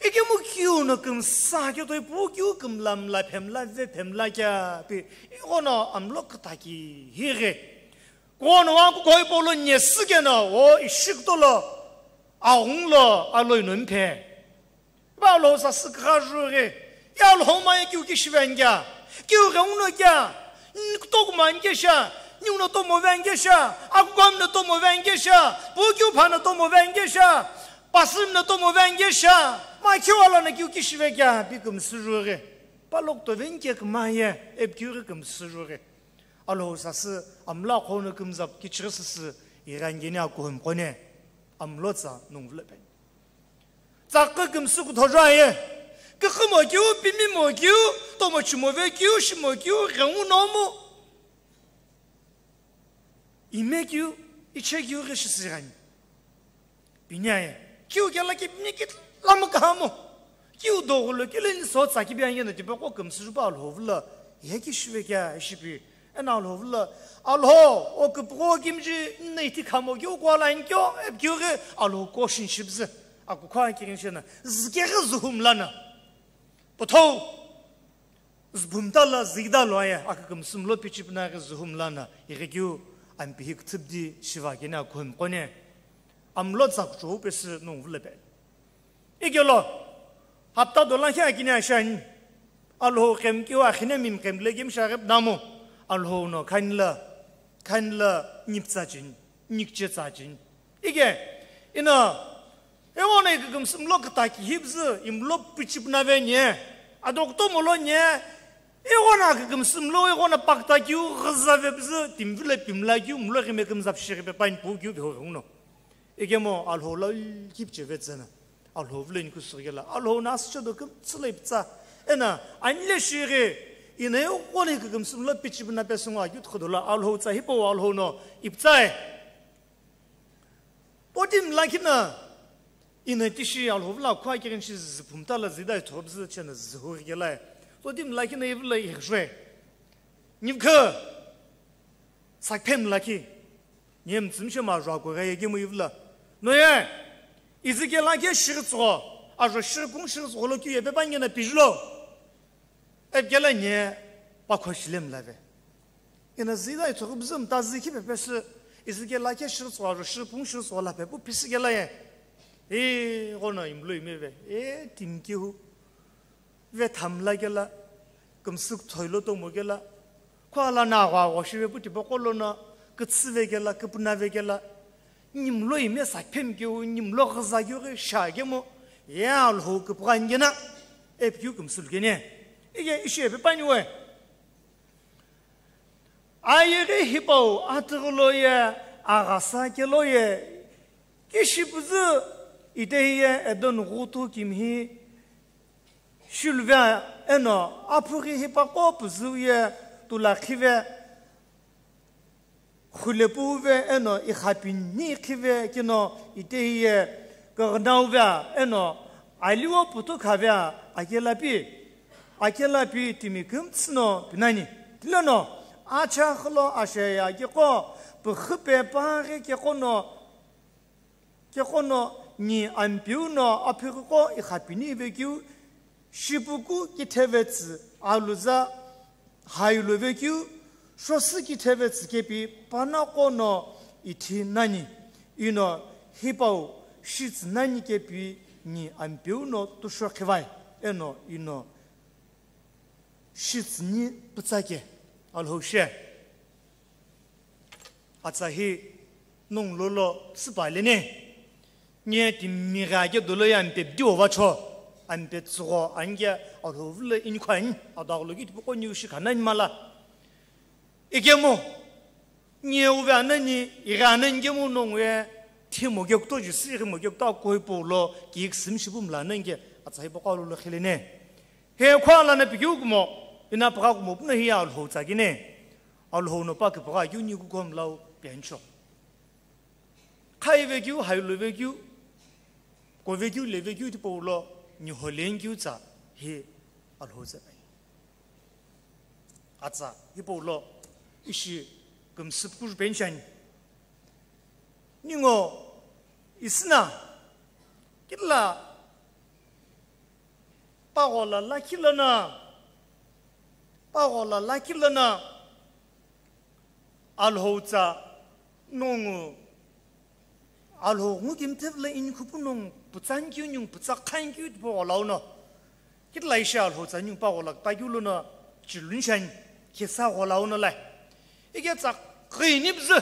Ikemu kiu no kümsa khe toi pu kiu kümla mla phemla ve phemla kya pi. Ighono amlo kütaki highi. Kono wa kukoi polo nyesü kena o ishikutolo aghunglo aloi no mphe. Ba Alhou sasü kha jughi. Ya Alhou ma ye kiu kishive ankya. Kiu ghenguno kya. N-, tokuma ankesha. Niu no tomo ve ankesha. Akukom no tomo ve ankesha. Pu kiu pha no tomo ve ankesha. Pastor no tomo ve ankesha. Ma khiwala no kiu kishive kya. Pi kümsü jughi. Palok to ve nkye kma ye. Ep kiu ghi kümsü jughi. Alhou sasü amla khono kümzap kichighi süsü. Ighi angeni akuhum kone. Amlo tsa nungvule pen. Tsakü kümsü kuthojo aye. Kükümo kiu, pimimo kiu, tomo chimo ve kiu, shimo kiu, ghengu nomu. Ime kiu, iche kiu ghi shisighani. Pini aye. Kiu kela ki pini ki lamu kahamo. Kiu doghulo kile ni so tsaki bi ange na tipe ko kümsü juba Alhou vula. Ye ki shive kya, shipi. Ena Alhou vula, Alhou, o küpügho kimji nna iti khamo keu kuala inkyo, ep keu ghi Alhou question shipüzü. Aku kha kirin shena, zikeghi zuhum lana. Puthou, zbhumta la zikda lo aye, aku kümsümlo pichipna ghi zuhum lana, ighi keu ampihi küthübdi shiva kene akuhum kone. Amlo tsa kuchou pesü nungvula pe. Ikelo, hapta dola khe akini ashani. Alhou qhemkeu akhine mim qhemle kemi shaghi pünamu. Alhou no khanila, khanila niptsa cheni, nikche tsa cheni. Ike, ina, ewo na ikükümsümlo kütaki hipüzü, imlo pichipna ve nye, adokto molo nye, ewo na kükümsümlo, ewo na pakta kiu, ghüza ve püzü, timvile pimla kiu, mlo ghime kümzap shighi pe pain pu kiu, beho ghuno. Ikemu Alhou la kipche vetsena. Alhou vle ni kusugela. Alhou na asche do küm tsile iptsa. Ena, anle shighi, ina yo kone kükümsümlo pichipna pesunga kiu tkhodola. Alhou tsa hipo Alhou no iptsae. Potim lakina, ina tishi Alhou vla kwa kirin shi zipumta la zidai thobzi chena zihuri gelai. Potim lakina ivla ihjwe. Nivkha. Sakphem lakhi. Nyem tsümshe ma jwa ko ga yegemu ivla. No ye. Izike lakhe shighi tsgho. Ajo shighi pung shighi tsgho lo kiu yepe pangena pijlo. Epkela nye pakho shilem lave. Ina zida ithoku bizim ta zikhi pepesu. Izike lakhe shighi tsgho ajo shighi pung shighi tsgho la pepu pisikela ye. E, ghono imlo imeve. E, timkihu. Ve thamla kela, kümsük thoilo tomo kela, khuala na ghwa ghwa shive puti bokolo na, kütsüve kela, küpünave kela, nimlo ime sakphem keu, nimlo ghüza keu ghi sha kemo, ye Alhou küpügha ngena, epikeu kümsülkene. Ike ishi epe paniwe. Ayeghi hipau atüghülo ye, aghasa kelo ye, kishipüzü itehi ye Edon ghutu kimhi shiluvea eno aphughi hipaqo püzüu ye tulakhive, khulepuve eno ikhapini khive kino itehi ye kaghnauve eno aliwo putu khavea akelapi, akelapi timi kümtsü no pinani. Tileno, acha khülo asheya kikho, püxüpe paghi kikho no, kikho no ni Ampeu no aphighiko ikhapini vekeu, shipuku kithevetsü aluza, Hailo vekeu, shosü kitheve tsükepi panaqo no ithi nani, ino hipau shitsü nani kepi ni Ampeu no tushokhi vai, eno ino shitsü ni pütsa ke, Alhou she. Atsa hi nongu lolo süpa lene. Nye timi gha ke dolo ye ampe bidi ovacho. Ampe tsügho anke Alhou vülo inikhu ani. Adagholo ki tipaqo niu shi khanani mala. Ikemu. Nye uve anani, igha anani kemu nongu ye. Thimo ke kuto jisi, thimo ke kuto akoi polo, ki iksimi shipu mla anani ke. Atsa hi paqo alolo khilene. He khua lana pikeu kumo, ina pagha kumo puna hi Alhou tsakine. Alhou no pa kipagha keu ni kuko mlau piancho. Khai vekeu, hailo vekeu, ko vekeu, le vekeu tipau lo, ni holen keu tsa, hi Alhou tsa pai. Atsa, hipau lo, ishi kümsüp kuju penshani. Ningo, isina, kila, paghola lakhi lana, paghola lakhi lana, Alhou tsa nongu, Alhou ngu kimthevla inikhu pu nongu, putsa nkeu ningu, putsa kha nkeu tipau gholau no. Kitla ishi Alhou tsa ningu paghola kta keu lono, chilun shani, khesa gholau no lai. Ike tsa qini bzü,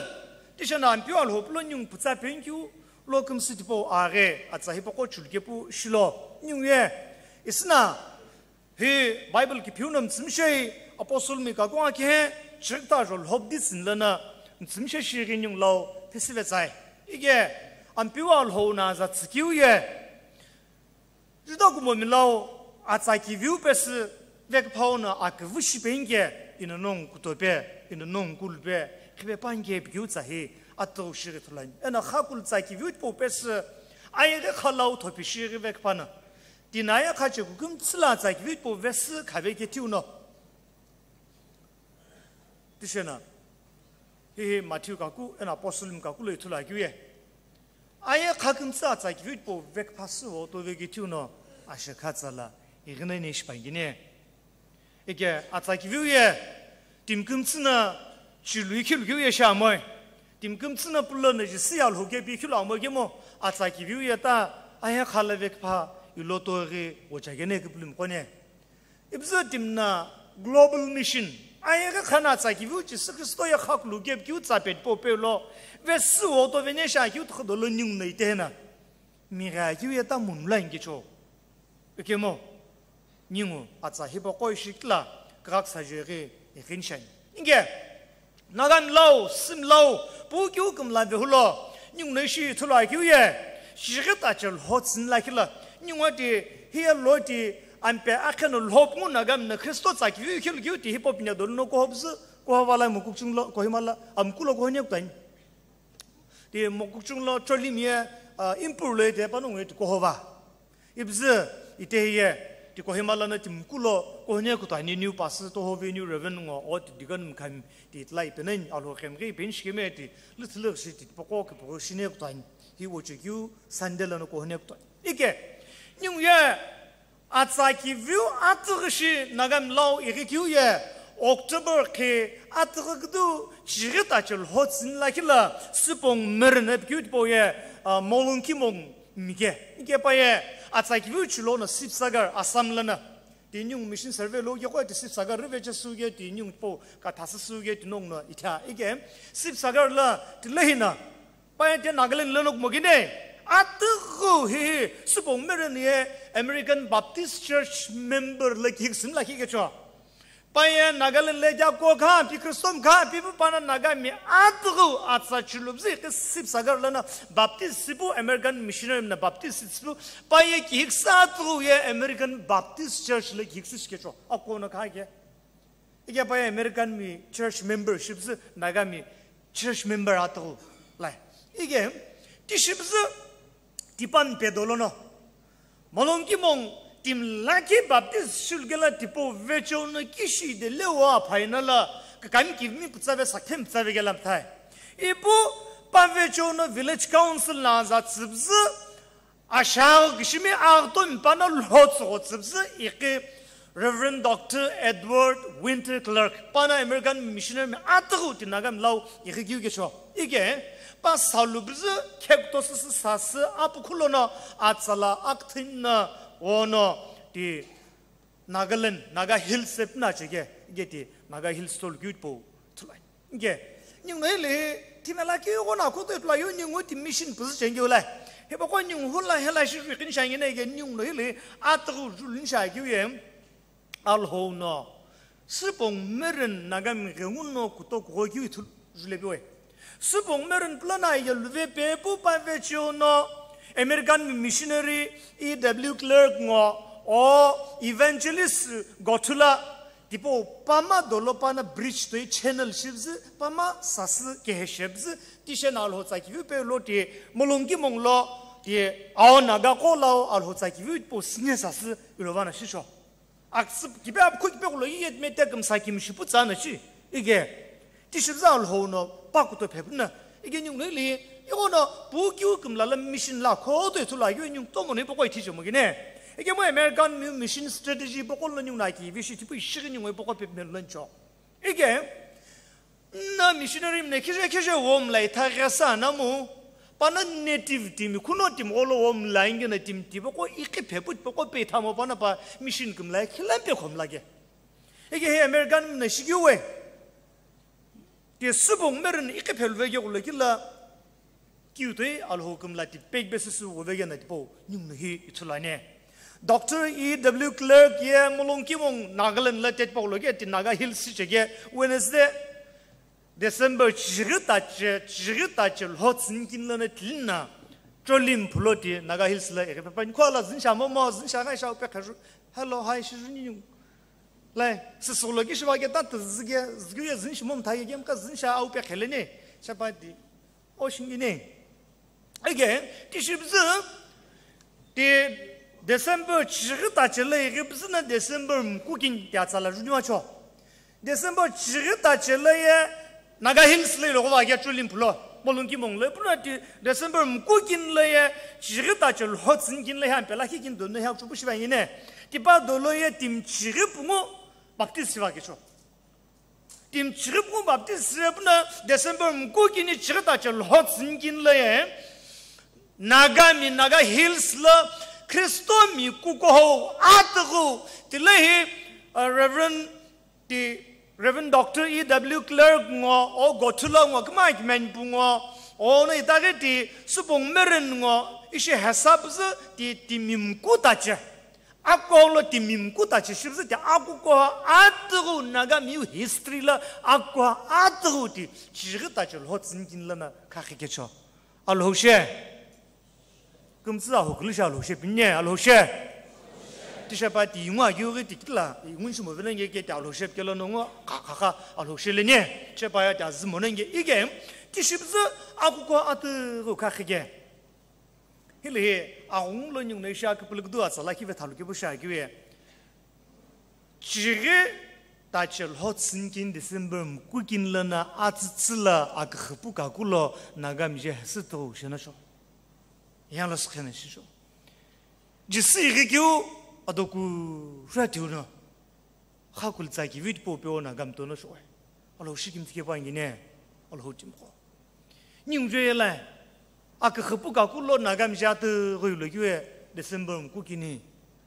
tishana Ampeu Alhou pulo ningu putsa penkeu, lo kümsü tipau aghe, atsa hipaqo chulukepu shilo, ningu ye, isina, hi Bible kiphiu no mtsümishei, apostle mi kakunga kihe, chirikta jo lhobdi sinlana, mtsümishe shiri ningu lau, phesive tsai. Ike, Ampeu Alhou na za tsükeu ye, Juda kumo milau, atsa kiviu pesü, vekphau na aküvü shipenke, ino nongu kutope, ino nongu kulpe, khipe panke pikeu tsa hi, atüghu shiri thulani. Ena khakul tsa kiviu tipau pesü, ayeghi khalau thopi shiri vekphana. Tinaya khache kukümtsü la tsa kiviu tipau vesü khave kethiu no. Tishena. Hihi Matthew kaku, ena apostle mi kaku lo ithulu akeu ye. Aye khakümtsü atsa kiviu tipau vekphasü oto vekethiu no, ashe khatsa la, ighine ne shipangine. Ike atsa kiviu ye, timi kümtsü na chilui khilu keu ye shamoi. Timi kümtsü na pulo na jisi ya lhoke pi khilu amoi kemo, atsa kiviu ye ta, aye khala vekpha, iloto ghi, ochagene kipulum kone. Ibzü timi na global mission. Ayeghi khana tsa kiviu Jisü Khristo ye khakulu kep kiu tsa pet po pe lo. Vesü oto vene sha kiu tkhudolo ningu na itena. Migha kiu ye ta munula ingecho. Ikemo. Ningu atsa hipaqo ishi kila krak sa jeghi ikhin shani. Inge. Nagami lau, Simi lau, pu kiu kümla vehulo, ningu no ishi ithulu akeu ye, shighi ta chel ho tsini lakhi la, ningu ati, hiya lo ti, ampe akhe no lhop ngu Nagami na Khristo tsa kiu khilu kiu ti hip hop nya dolu no kohobzü, kohovala mukukchung lo, Kohima la, amkulo kohone kutani. Ti mukukchung lo, Cholim ye, ah, Impur lo ye te pano ngu ye ti kohova. Ibzü, ite hiye, ti Kohima lana timi kulo, kohone kutani niu pasü toho ve niu reverend ngo, o ti deacon mkhami, ti tlai penen, alo khem ghi pen shikeme ti, lithilirshi ti poko ke poko shine kutani, hi wo chekiu, Sunday lana kohone kutani. Ike, niu ye, atsa kiviu atüghi shi Nagami lau ighi kiu ye, October ke atüghi kudu, chighi ta chel ho tsini lakhi la, Sipong Meren ep kiu tipo ye, ah, Molongkimong, Mike, ike paye, atsa kiviu chilo na Sibsagar, Assam lana. Ti ningu mission survey lo ye koi ti Sibsagar rive chesu ye ti ningu po kathasü su ye ti nongu na itha. Ike, Sibsagar la ti lehina. Paye ti Nagaland lana kumogine. Atüghu hi hi, Sipong Meren ye American Baptist Church member la kihik sim la kihik cho. Paye Nagaland le ja ko kha, pi Christian kha, pi pu pana Nagami atüghu atsa chulubzi ke Sibsagar lana Baptist sipu American missionary na Baptist sipu. Paye kihiksa atüghu ye American Baptist Church le kihiksi shikecho. Ako na kha ke. Ike paye American mi church membership zi Nagami church member atüghu. Lai. Ike tishibzi tipan pedolo no. Molongkimong timi lakhi Baptist shulukela tipau vecheo no kishi de lewa phaina la kakami kivimi pütsave sakhem pütsave kela mthai. Ipu pa vecheo no village council na za tsübzü ashagh kishimi agh to mipana lho tsügho tsübzü ikhi Reverend Doctor Edward Winter Clark, pana American missionary mi atughu ti Nagami lau ighi keu kecho. Ike, pa salu bzü khekto süsü sasü apukhulono atsala akthina ono ti Nagaland, Naga Hills se pina cheke, ike ti Naga Hills tolu keu po thulai. Ike, ningu no hili, thimela keu gho na khuto itula yu ningu ti mission pusu chengeu lai. Hipaqo ningu hula hela shi rikin shangi na ike ningu no hili, atughu julin shageu ye. Alhou no, Süpong Meren Nagami ghengu no kuto kugho keu ithulu julepiwe. Süpong Meren pulana ye luve pepu pa vecheo no, American missionary E W Clark ngo, o evangelist Gothula, tipau pama dolo pana bridge toi channel shibzü, pama sasü keheshebzü, tishe na alhou tsakivi pe lo ti, mulungki monglo, ti ao Naga qo lao alhou tsakivi po sinye sasü, ilovana shisho. Aksü kipe apkhu kipe kulo yiyet mete kümsa kimshipu tsana shi. Ike, tishibza alhou no, pakuto phepna. Ike ningu no hili, ighono, pu kiu kümla la mission la khoto ithulu ageu ningu tomo no hipaqo ithi chemo gine. Ike mo American mi-, mission strategy hipaqo lo ningu no aki, vishi tipu ishighi ningu hipaqo phepme lo ncho. Ike, na missionary mne khije khije wo mlai tha ghesa na mu, pana native timi, khuno timi olo wo mlai nge na timi tipe ko iqi phepu tipe ko pe thamo pana pa mission kümla khilan pe khomla ke. Ike he American mne shigeu we. Ti Süpong Meren iqi phelu ve ke kulo kila. Kiu toi alhou kümla ti pek be süsü ghuve gena tipau ningu no hi ithulu ani. Doctor E W Clark ye Mulongkimong Nagaland la tetpau lo ke ti Naga Hills shi cheke Wednesday, December chighi tache, chighi tache lho tsünikini lono tilina Cholim phulo ti Naga Hills la eghi pepa nikho la zünsha momo, zünsha ghaisha upe kharu, hello, hi, shiru ningu. Lai, süsü lo ki shiva ke ta tüzü ke, zügü ye zünshi mom tha ye ke mka zünsha upe khelene, shapa ti. O shingine. Again, tishibzü, ti December chighi tache la ighi bzü na December mkukin ti atsala juniwa cho. December chighi tache la ye Naga Hills la ilogo va ke Cholim phulo. Mulongkimong la pura ti December mkukin la ye chighi tache lho tsünikini la ye ampela khikin dono he achupu shiva ngine. Tipa dolo ye timi chighi pungu Baptist shiva ke cho. Timi chighi pungu Baptist shive puna December mkukini chighi tache lho tsünikini la ye, Nagami Naga Hills la Kristo mi kukuhou atughu, tila hi, uh, Reverend, ti Reverend Doctor E W Clark ngo, o Gothula ngo, kma kimen pu ngo, o no itaghi ti Süpong Meren ngo, ishi hesabzü ti, timi mku tache. Akuhou lo timi mku tache shibzü ti akukuhou atughu Nagami history la akukuhou atughu ti chighi tache lho tsünikini lono khakhi kecho. Alhou she. Kümtsü ahukulu she alhou she pinye alhou she. Tishepa ti yungu aghi ughi ti kitila yungu nshi movena nge ke ti alhou she kelo nongo kha kha kha alhou she lenye. Tishepa ya ti azü mono nge ike tishibzü akukuhou atughu khakhi ke. Hili hi, aghungu lo ningu no ishi aküpülüküdüu atsala khive thalu kepu shi akeu ye. Chighi tache lho tsünikini December mkukini lono atsütsü la aküxüpu kaku lo Nagami je hesü tighu shena sho. Yang lo sükhena shisho. Jisü ighi keu adoku ratiuno. Kha kulitsa kivi tipau pe o Nagami tono shoe. Alhou shi kimtsike pa ngine. Alhou timi qo. Ningu je ye la. Aküxüpu kaku lo Nagami je atughu lo kiwe December mkukini.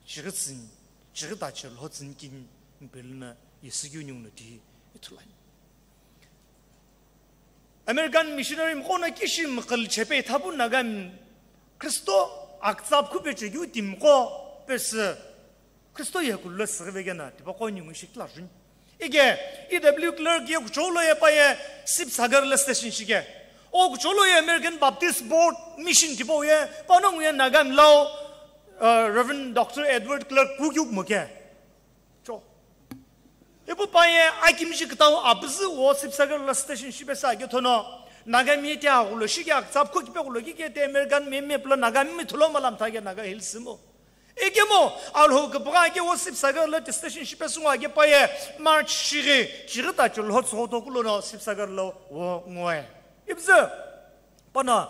Chighi tsüni. Chighi tache lho tsünikini. Mpeluna yesü keu ningu no ti ithulu ani. American missionary mqo no kishi mqil chepe thapu Nagami Kristo aktsap khupe chekeu timi qo pesü Kristo ye kullo süghi vekena tipaqo ningu ishi kila juni. Ike E W Clark ye kuchou lo ye pa ye Sibsagar la station shike. O kuchou lo ye American Baptist Board Mission tipau ye pa no ngu ye Nagami lau, uh, Reverend Doctor Edward Clark kukeu kumo ke. Cho. Ipu paye akimshi kütau apüzü wo Sibsagar la station shipesü akethono, Nagami ti aghulo shike aktsap kho kipe ghulo kike te American mi meplo Nagami thulo malam thake Naga Hills mo. Ikemu, alhou küpügha ake wo Sibsagar la ti station shipesü ngo ake paye March shighi, chighi tache lho tsügho toku lono Sibsagar la wo ngoe. Ipüzü, pano,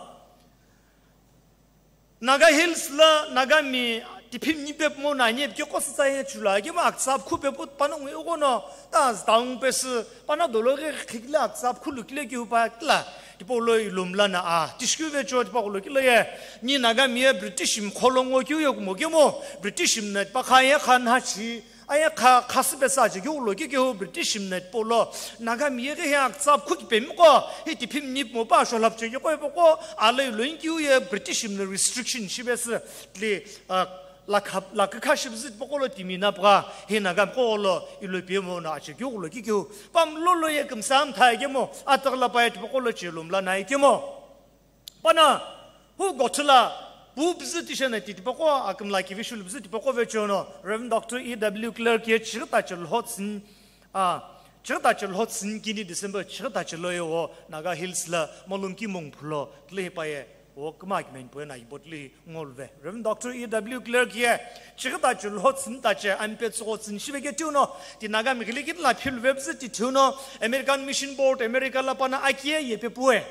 Naga Hills la Nagami Tiphimni pepumo no ani ipikeu qo sütsa ye chulu akemo aktsapkhu pepu panongu ighono ta zdaung pesü pana dolo ghi khikile aktsapkhu lukile kiu pa kila. Tipau lo ilumla na a tishikeu vecho tipaqo lo kilo ye ni Nagami ye British mkholo ngo kiu ye kumo kemo British mna tipakha ye kha nha chi aye kha khasü pesü ache kiu lo ki kiu British mna tipau lo Nagami ye ghi he aktsapkhu kipemiqo hi tiphimni pepumo pa sholhapche kiqo ipuqo alei lo inkiu ye British mna restriction shipesü tli a lakha lakha shipüzü tipaqo lo timi na pgha hi Nagami qo lo ilo pemo no ache kiu lo ki kiu pam lo lo ye kümsa mtha kemo atagla pa ye tipaqo lo chelumla na kemo. Pana hu gothula pu püzü tishena ti tipaqo akümla ki vishul püzü tipaqo vechono Reverend Doctor E W Clark ye chighi ta chilho tsün a chighi ta chilho tsün kini December chighi ta chilo ye o Naga Hills la Molungkimung phulo tli hi pa ye o kma ki men puena ibo tli ngolve. Reverend Doctor E W Clark ye chighi ta chilho tsün ta che ampe tsugo tsün shive ke tiuno ti Nagami ghili kin la philve püzü ti tiuno American Mission Board America la pana akie ye pe pue.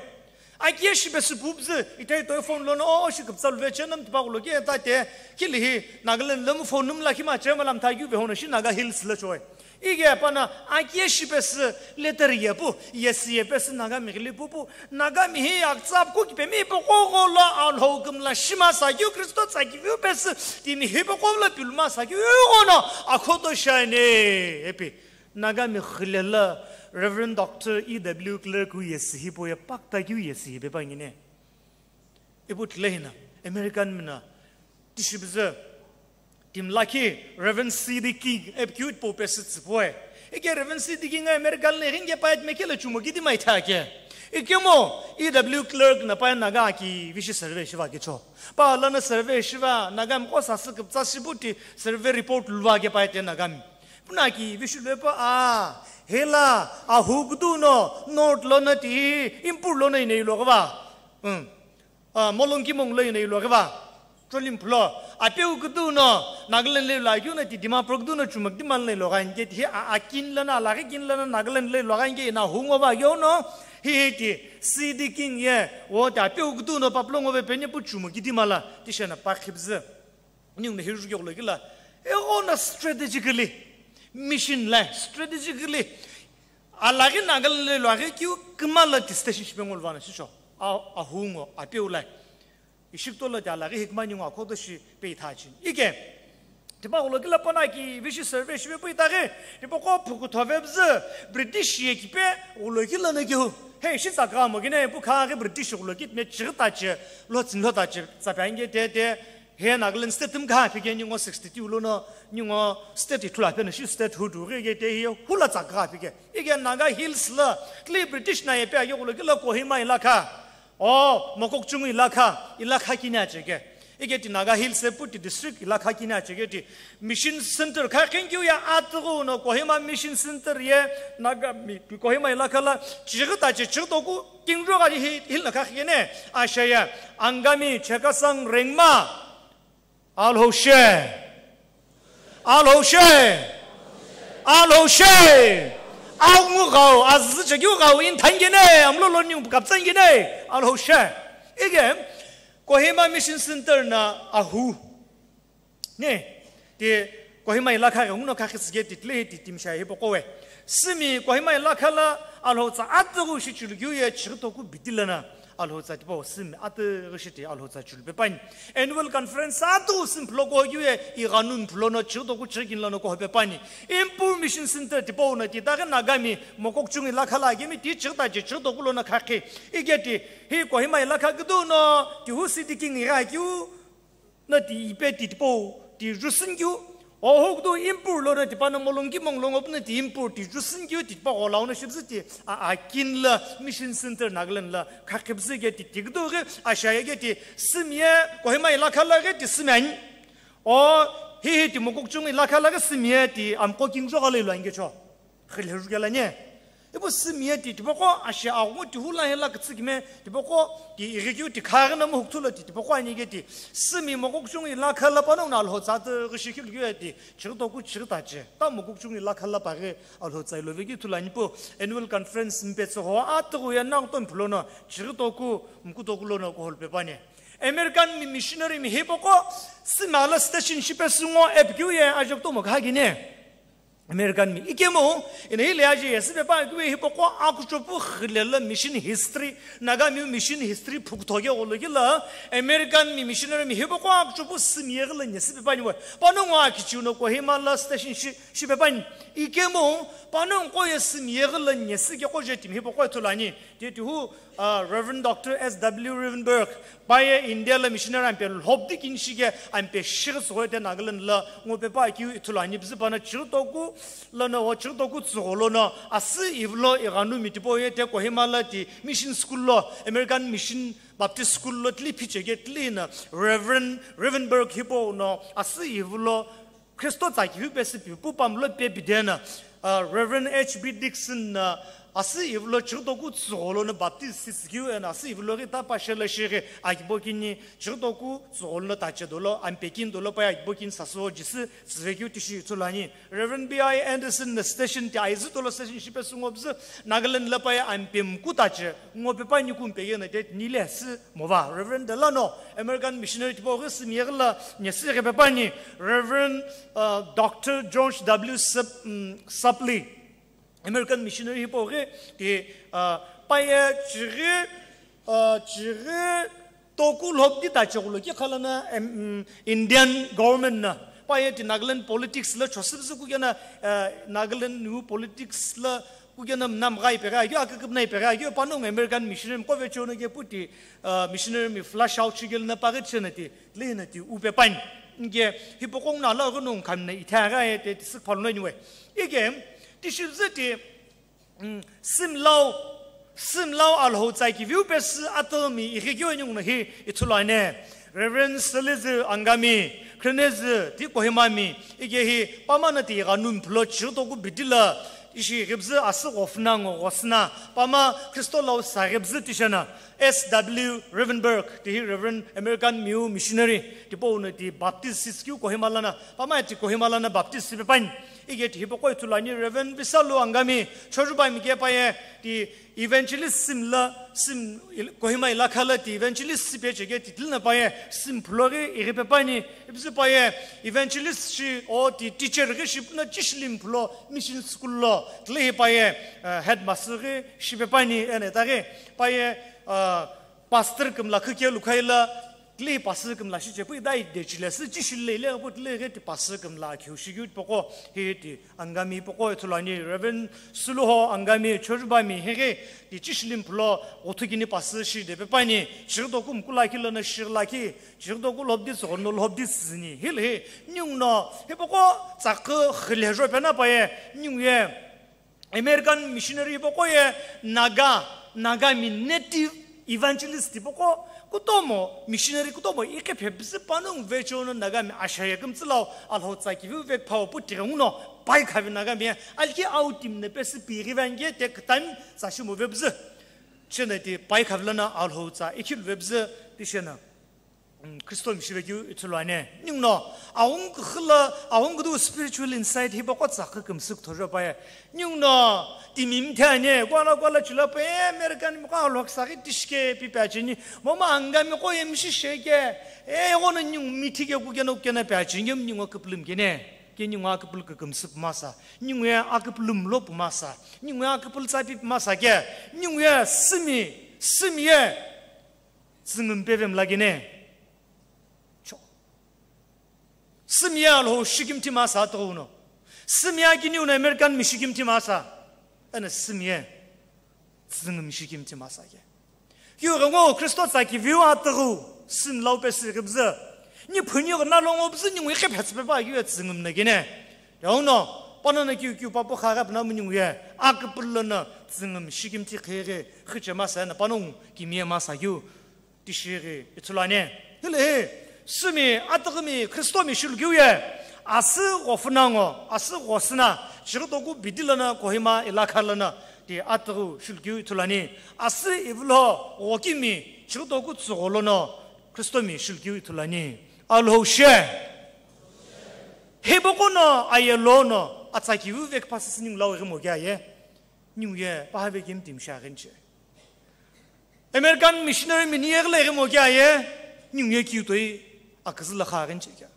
Akie shipesü pu püzü ithai toi phone lono o shi küpsa luve chenam tipaqo lo ki eta te kili hi Nagaland lo mu phone num la kima chema lam tha kiu ve hono shi Naga Hills la choi. Ige pana akie shipesü letter ye pu, yes ye pesü Nagami ghili pu pu, Nagami hi aktsapkhu kipemi ipuqo gho lo Alhou kümla shima sa kiu Kristo tsa kiu pesü timi hi ipuqo lo piluma sa kiu ghono akhoto shane epi. Nagami ghile la Reverend Doctor E W Clark u yes hi po ye pakta kiu yes hi pe pangine. Ipu tile hina American mina tishibüzü Timlakhi Reverend C D King, epikeu tipau pesü tsüpuae. Ike Reverend C D King America lo ighinke paye timi kelo chumo kiti mai thake. Ikemu E W Clark na paye Naga aki vishi survey shiva kicho. Pa lana survey shiva Naga mqo sasü küptsa shiputi survey report luva ke paye te Nagami. Puna ki vishi luepa a hela ahu kudu no north lo na ti impur lo na inei lo gava. Hmm. Ah, Molungkimung lo ino ilo ghiva, Cholim phulo, apeu kudu no, Nagaland lo ilo akeu no ti Dimapur kudu no chumak di mal no ilo gha inke ti hi a, a kin lo no, alaghi kin lo no, Nagaland lo ilo gha inke ina hu ngo va yo no, hi hi ti, C D King ye, wo ti apeu kudu no, paplo ngo ve penye pu chumak di mala, ti shena pa khibzi. Ningu no hiru jukyo lo kila, e ghono strategically, mission la, strategically, alaghi Nagaland lo ilo aghi kiu kima la ti station shipe ngol vana, shisho, a, a hu ngo, apeu la. Ishikto lo ti alaghi hikma ningu akhoto shi pe itha chin. Ike, tipa ghulo kila pana ki vishi survey shipe pu itaghi, tipa qo phuku thove bzi, British ye kipe ghulo kila na kihu. He, shi tsaka mo kine, pu kha ghi British ghulo kit me chighi ta che, lo tsin lo ta che, tsa pe ange te te, he Nagaland state tum kha pike ningu sixty-two lo no, ningu state ithula pe na shi state hu du ghi ge te hi, hula tsaka pike. Ike Naga Hills la, kli British na ye pe age ghulo kila Kohima ilakha. O, Mokokchung ilakha, ilakha kini acheke. Ike ti Naga Hills e pu ti district ilakha kini acheke ti mission center kha khenkyu ya atughu no Kohima Mission Center ye Naga mi, Kohima ilakha la chighi ta che chighi toku kingro ga hi hil na kha khene ashaya Angami Chekasang Rengma Alhou she. Alhou she. Alhou she. Aungu gau, azü chekyu gau, in thangene, amlo lo niu kaptsangene. Alhou she. Ige, Kohima Mission Center na ahu. Ne, ti Kohima ilakha ga nguno kha khisge ti tle ti timsha hi pokowe. Simi Kohima ilakha la Alhou tsa atughu shi chulugyu ye chighi toku bitila na. Alhou tsa tipau simi atughu shiti Alhou tsa chulupepani. Annual conference atughu simi phuloko yu ye ighanun phulono chighi toku chighi kinlono kohopepani. Impur Mission Center tipau na ti daghi Nagami Mokokchung ilakha la agemi ti chighi ta che chighi toku lono khakhi. Igeti hi Kohima ilakha kudu no ti hu city king iga kyu na ti ipe ti tipau ti jusin kyu. Oho kudu Impur lono tipana Molungkimung lo ngo puna ti Impur ti jusin kyu ti tipa ghola ono shibzi ti a, a kin la Mission Center Nagaland la khakhibzi ge ti tigdo ge ashaya ge ti simye Kohima ilakha la ge ti simyan. O hi hi ti Mokokchung ilakha la ge simye ti amko king jo gale lo ange cho. Khil heru gela nye. Ibo simye ti tipaqo ashe aghungu ti hula hela kitsükime, tipaqo ti ighikeu ti khaghi na muhukthula ti tipaqo ani ge ti simi Mokokchung ilakha la panongu na Alhou tsa tughu shi khilukeu ti chighi toku chighi ta che. Ta Mokokchung ilakha la paghi Alhou tsa ilove keu thula nipu annual conference mpe tsüho atughu ye naghuto mphulono chighi toku mkutoku lono kohol pepani. American mi missionary mi hipaqo, simi ala station shipesü ngo ipikeu ye ajekutomo khakini. American mi ikemu, eno hile aje ye süpepa keu hipaqo akuchopu khilelo mission history, Nagami mission history phukutho ke olo kila, American mi missionary mi hipaqo akuchopu simi ye ghila nye süpepa niwe. Panongu akichiu no Kohima la station shi, shipepani. Ikemu, panongu qo ye simi ye ghila nye süke qo je timi hipaqo ithulu ani. Tiye tihu, ah, Reverend Doctor S W Rivenberg, paye India la missionary ampe lhobdi kinshi ke ampe shighi tsügho te Nagaland la ngo pepa keu ithulu ani püzü pana chighi toku lono, wo chighi toku tsügho lono, asü ivülo ighanumi tipau ye te Kohima la ti mission school lo, American Mission Baptist School lo tili phiche ke tili na Reverend Rivenberg hipau no asü ivülo Khristo tsa kivi pesü pi pu pamlo pe pidena, ah, Reverend H B Dixon na asü ivülo chighi toku tsügho lono Baptist sisü keu eno asü ivülo ghi ta pashe la shighi akibo kini chighi toku tsügho lono tache dolo, ampe kini dolo paye akibo kini sasü jisü tsüve keu tishi ithulu ani. Reverend B I Anderson na station ti aizü dolo station shipesü ngo püzü Nagaland la paye ampe mku tache ngo pepa niku mpe ye na te nile sü Mova, Reverend Delano, American missionary tipau ghi simi ye ghila nye süghi pepani, Reverend, uh, Doctor George W. Sap-, mm, Sapley, American missionary hipau ghi ti, uh, paye chighi, uh, chighi toku lhobdi tache ghulo ki khalana, em, mm, Indian government na, paye ti Nagaland politics la chosüpüzü kukena, uh, Nagaland new politics la kukena mna mgha ipeghi akeu, aküküpüna ipeghi akeu, panongu American missionary mi qo vecheono ke pu ti, ah, missionary mi flush out shikelo na paghi chena ti, lehina ti upe pani. Inke hipaqo ngu na la ghi nongu khamna ithaghi aye te ti sükphalo no anyway. Ike, tishi püzü ti, mm, similau, similau Alhou tsa kiviu pesü atüghümi ighi keu ningu no hi ithulu ani. Reverend Sülizü Angami, Khrenezü ti Kohima mi, ike hi pamano ti ighanumi phulo chighi toku bidi la, ishi ghipüzü asü ghofuna ngo ghosüna, pama Khristo lau sa ghipüzü tishena, S W Rivenberg, ti hi Reverend American miu missionary, tipau no ti Baptist sisü keu Kohima lana, pama ti Kohima lana Baptist sipepani, ike ti hipaqo ithulu ani Reverend Visalu Angami, Chojuba mi ke paye, ti evangelist simi la, simi il-, Kohima ilakha la ti evangelist sipe cheke ti tili na paye, simi phulo ghi ighi pepani, ipüzü paye, evangelist shi o ti teacher ghi shi puna chishilimi phulo mission school lo, tili hi paye, eh, headmaster ghi shipepani eno itaghi, paye, eh, pastor kümla khike lukhaila, Tile pastor kümla shiche pu idai dechile sü chishile ile pu tile ghi ti pastor kümla akhiu shikeu tipaqo hi ti Angami paqo ithulu ani Reverend Suluho Angami Chojuba mi hi ghi ti chishilimi phulo ghuthu kini pastor shi de pepani chighi toku mkula kilo no shighi lakhi chighi toku lhobdi tsügho no lhobdi tsüzüni hile hi ningu no hipaqo tsakü khile jo pena paye ningu ye American missionary hipaqo ye Naga, Nagami native evangelist hipaqo kutomo missionary kutomo iqhipe püzü panongu vecheono Nagami ashaye kümtsülau Alhou tsa kiviu vekphau pu tighenguno pai khavi Nagami ye alki au timi na pesü pi ghivi ange te kütami tsa shimo vepüzü. Chena ti pai khavi lana Alhou tsa ikhilu vepüzü tishena. Mm, Kristo mi shivekeu ithulu ani. Ninguno, aghungu küxü la, aghungu küdüu spiritual insight hipaqo tsakü kümsü küthojo paye. Ninguno, timi mthe ani, kuala kuala chula paye, American mi qo alhoksa ghi tishike pi pe acheni, momu Angami qo ye mishi sheke, e, ighono ningu mithi ke kukena kukena pe acheni, ningu aküpülü mkene. Ke ningu aküpülü kükümsü pumasa, ningu ye aküpülü mlo pumasa, ningu ye aküpülü tsapi pumasa ke, ningu ye sümi, sümi ye. Tsüngü mpeve mla kene. Cho. Sümi ye Alhou shikimthi masa tügüno. Sümi ye kiniu no American mi shikimthi masa. Eno sümi ye. Tsüngü mi shikimthi masa ke. Kiu ghengo Kristo tsa kiviu atügü. Sümi lau pesü kibzü. Ni phunio na longo bzü ni ngui khe phetsü pepa kiu tsüngü mna kene. Yauno. Pano na kiu kiu papu kha gap na mni ngui. Aküpülü na tsüngü mi shikimthi khege. Khiche masa na pano kimi ye masa kiu. Tishighi ithulu ani. Hile hi, sümi, atüghümi, Kristomi shilukeu ye, asü ghofuna ngo, asü ghosüna, chighi toku bidi lana, Kohima ilakha lana, ti atüghü shilukeu ithulu ani. Asü ivülo ghokimi, chighi toku tsügho lono, Kristomi shilukeu ithulu ani. Alhou she. Hipaqo no, aye lono, atsa kiu vekphasü sining lau ghimo kea ye. Ningu ye, paha vekimthi msha ghenche. American missionary mi ni yeghile ghimo kea ye. Ningu ye keu toi aküzü la kha aghi ni chekea.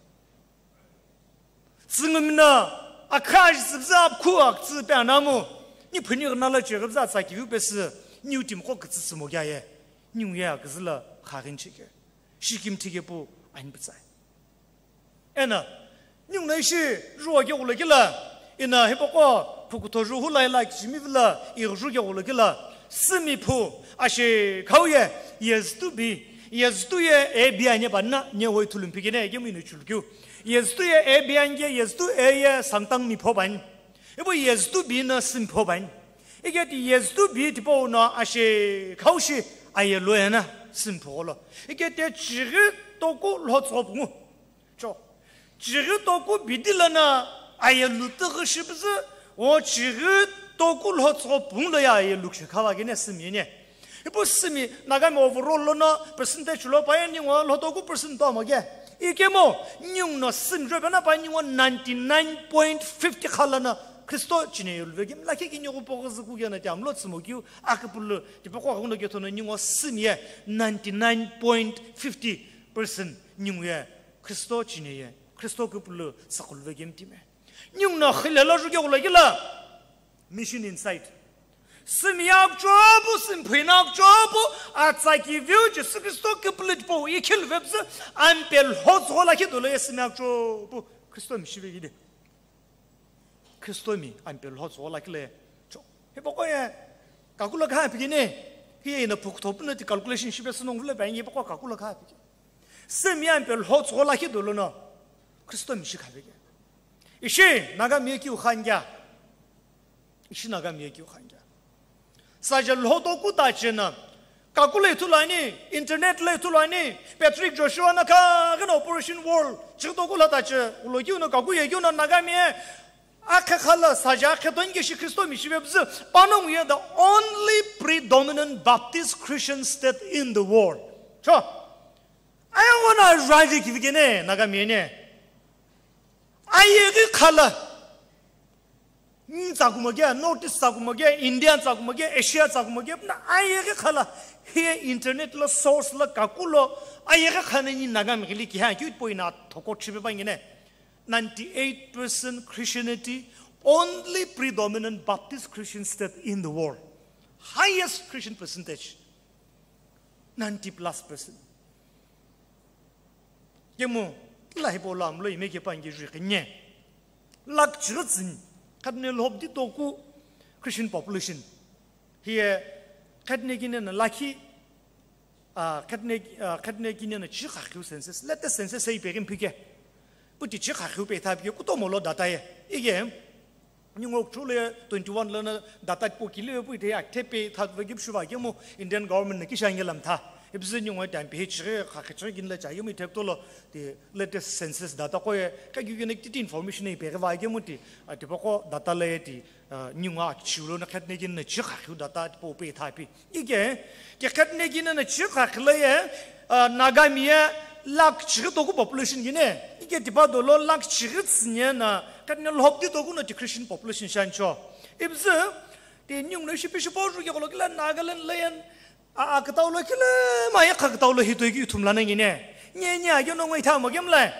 Tsüngümna akha ajisüpüzü apkhu akütsü pe anamu, niphuni ghinala cheghi püzü atsa kiviu pesü, niu timiqo kütsü tsümo kea ye, ningu ye aküzü la kha aghi ni chekea. Shikimthi kepu ani pütsa. Ena, ningu no ishi juwa keghulo kila, ina hipaqo phukutho ju hu laila kichimi vila ighuju keghulo kila, sümi phu, ashekhau ye, yezütu bi, yezütu ye e bi anye banna, nye woi thulumphikene, ikemu ino chulukeu. Yezütu ye e bi anye, yezütu e ye sangtang mi pho bani. Ipu yezütu bi na sümi pho bani. Iketi yezütu bi tipau no ashekhau shi ayelo ena sümi pho lo. Iketi chighi toku lhotsügho pungu. Cho. Chighi toku bidi lana ayelu tüghü shipüzü, o chighi toku lhotsügho punglo ye ayelu kishekha va kene sümi ne. Ipu sümi Nagami overall lono percentage lo paye ningu lhotoku percent to amo ke. Ikemu ningu no sümi jo bena pa ningu ninety nine point fifty kha lana Khristo chine yelu vekemi lakhi kini gu poghi zü kugena ti amlo tsümo kiu aküpülü tipaqo aghuno kethono ningu sümi ye ninety nine point fifty percent ningu ye Khristo chine ye, Khristo kipulu tsüqhulu vekemi timi. Ningu no xile lo ju keghulo kila, mission insight. Sümi ye akucho pu, sümi phuina akucho pu, atsa kiviu Jisü Khristo kipulu tipau ikhilu vepüzü, ampe lhotsügho lakhi dolo ye sümi ye akucho pu, Khristo mi shive kide. Khristo mi ampe lhotsügho lakhi le cho. Hipaqo ye kakula kha pigine, hiye ina phukutho puna ti calculation shipe sünong vule pa inge hipaqo kakula kha pigi. Sümi ye ampe lhotsügho lakhi dolo no Khristo mi shi kha pigi. Ishi Nagami ye kiu kha nge. Ishi Nagami ye kiu kha nge. Saje lhotoku ta chena, kakula ithulu ani, internet lo ithulu ani, Patrick Joshua na kha ghi no Operation Wall, chighi toku la ta che, ulo kiu no kaku ye kiu no Nagami ye, akhe khala saje akhe tonike shi Khristo mi shive püzü, panongu ye the only predominant Baptist Christian state in the world. Cho, aye wana raji kivi kene, Nagami ye ne. Aye ghi khala. N tsa kuma ke, North East tsa kuma ke, India tsa kuma ke, Asia tsa kuma ke, na aye ghi khala, hiye internet lo source lo kaku lo, aye ghi khana ni Nagami ghili kiha, kiu po ina thoko chipe pa ngine. Ninety-eight percent Christianity, only predominant Baptist Christian state in the world. Highest Christian percentage, ninety plus percent. Kemu, la hipau lo amlo ime ke pangi jui khenye. Lakh chighi tsüni, khatne lhobdi toku Christian population. Hiye khatne kine na lakhi, ah, khatne, ah, khatne kine na chighi khakhiu census, latest census sei peghi phike. Puti chighi khakhiu pe tha phike, kutomo lo data ye. Ige, Ningu kuchou lo ye twenty-one lono data tipau kile pu ithe akithe pe thatuve kipu shuva kemu Indian government na kisha nge lamtha. Ipüzü ningu time pe hi chighi khakhe chighi kini la cha kemu ithe kuto lo the latest census data qo ye kha keu kene titi information ipeghi va kemu ti, ah, tipaqo data lo ye ti, ah, ningu akichiu lono khatne kini na chighi khakhiu data tipau pe tha pi. Ike, ke khatne kini na chighi khakhi lo ye, ah, Nagami ye lakh chighi toku population kine. Ike tipa dolo lakh chighi tsüni na khatne lhobdi toku no ti Christian population shancho. Ipüzü, ti ningu no ishi pishi po ju keghulo kila Nagaland lo ye, a, akütau lo kila ma ye khakütau lo hitoi ki ithum lana ngine. Nye, nye, ayo no ngoi tha mo kemu la.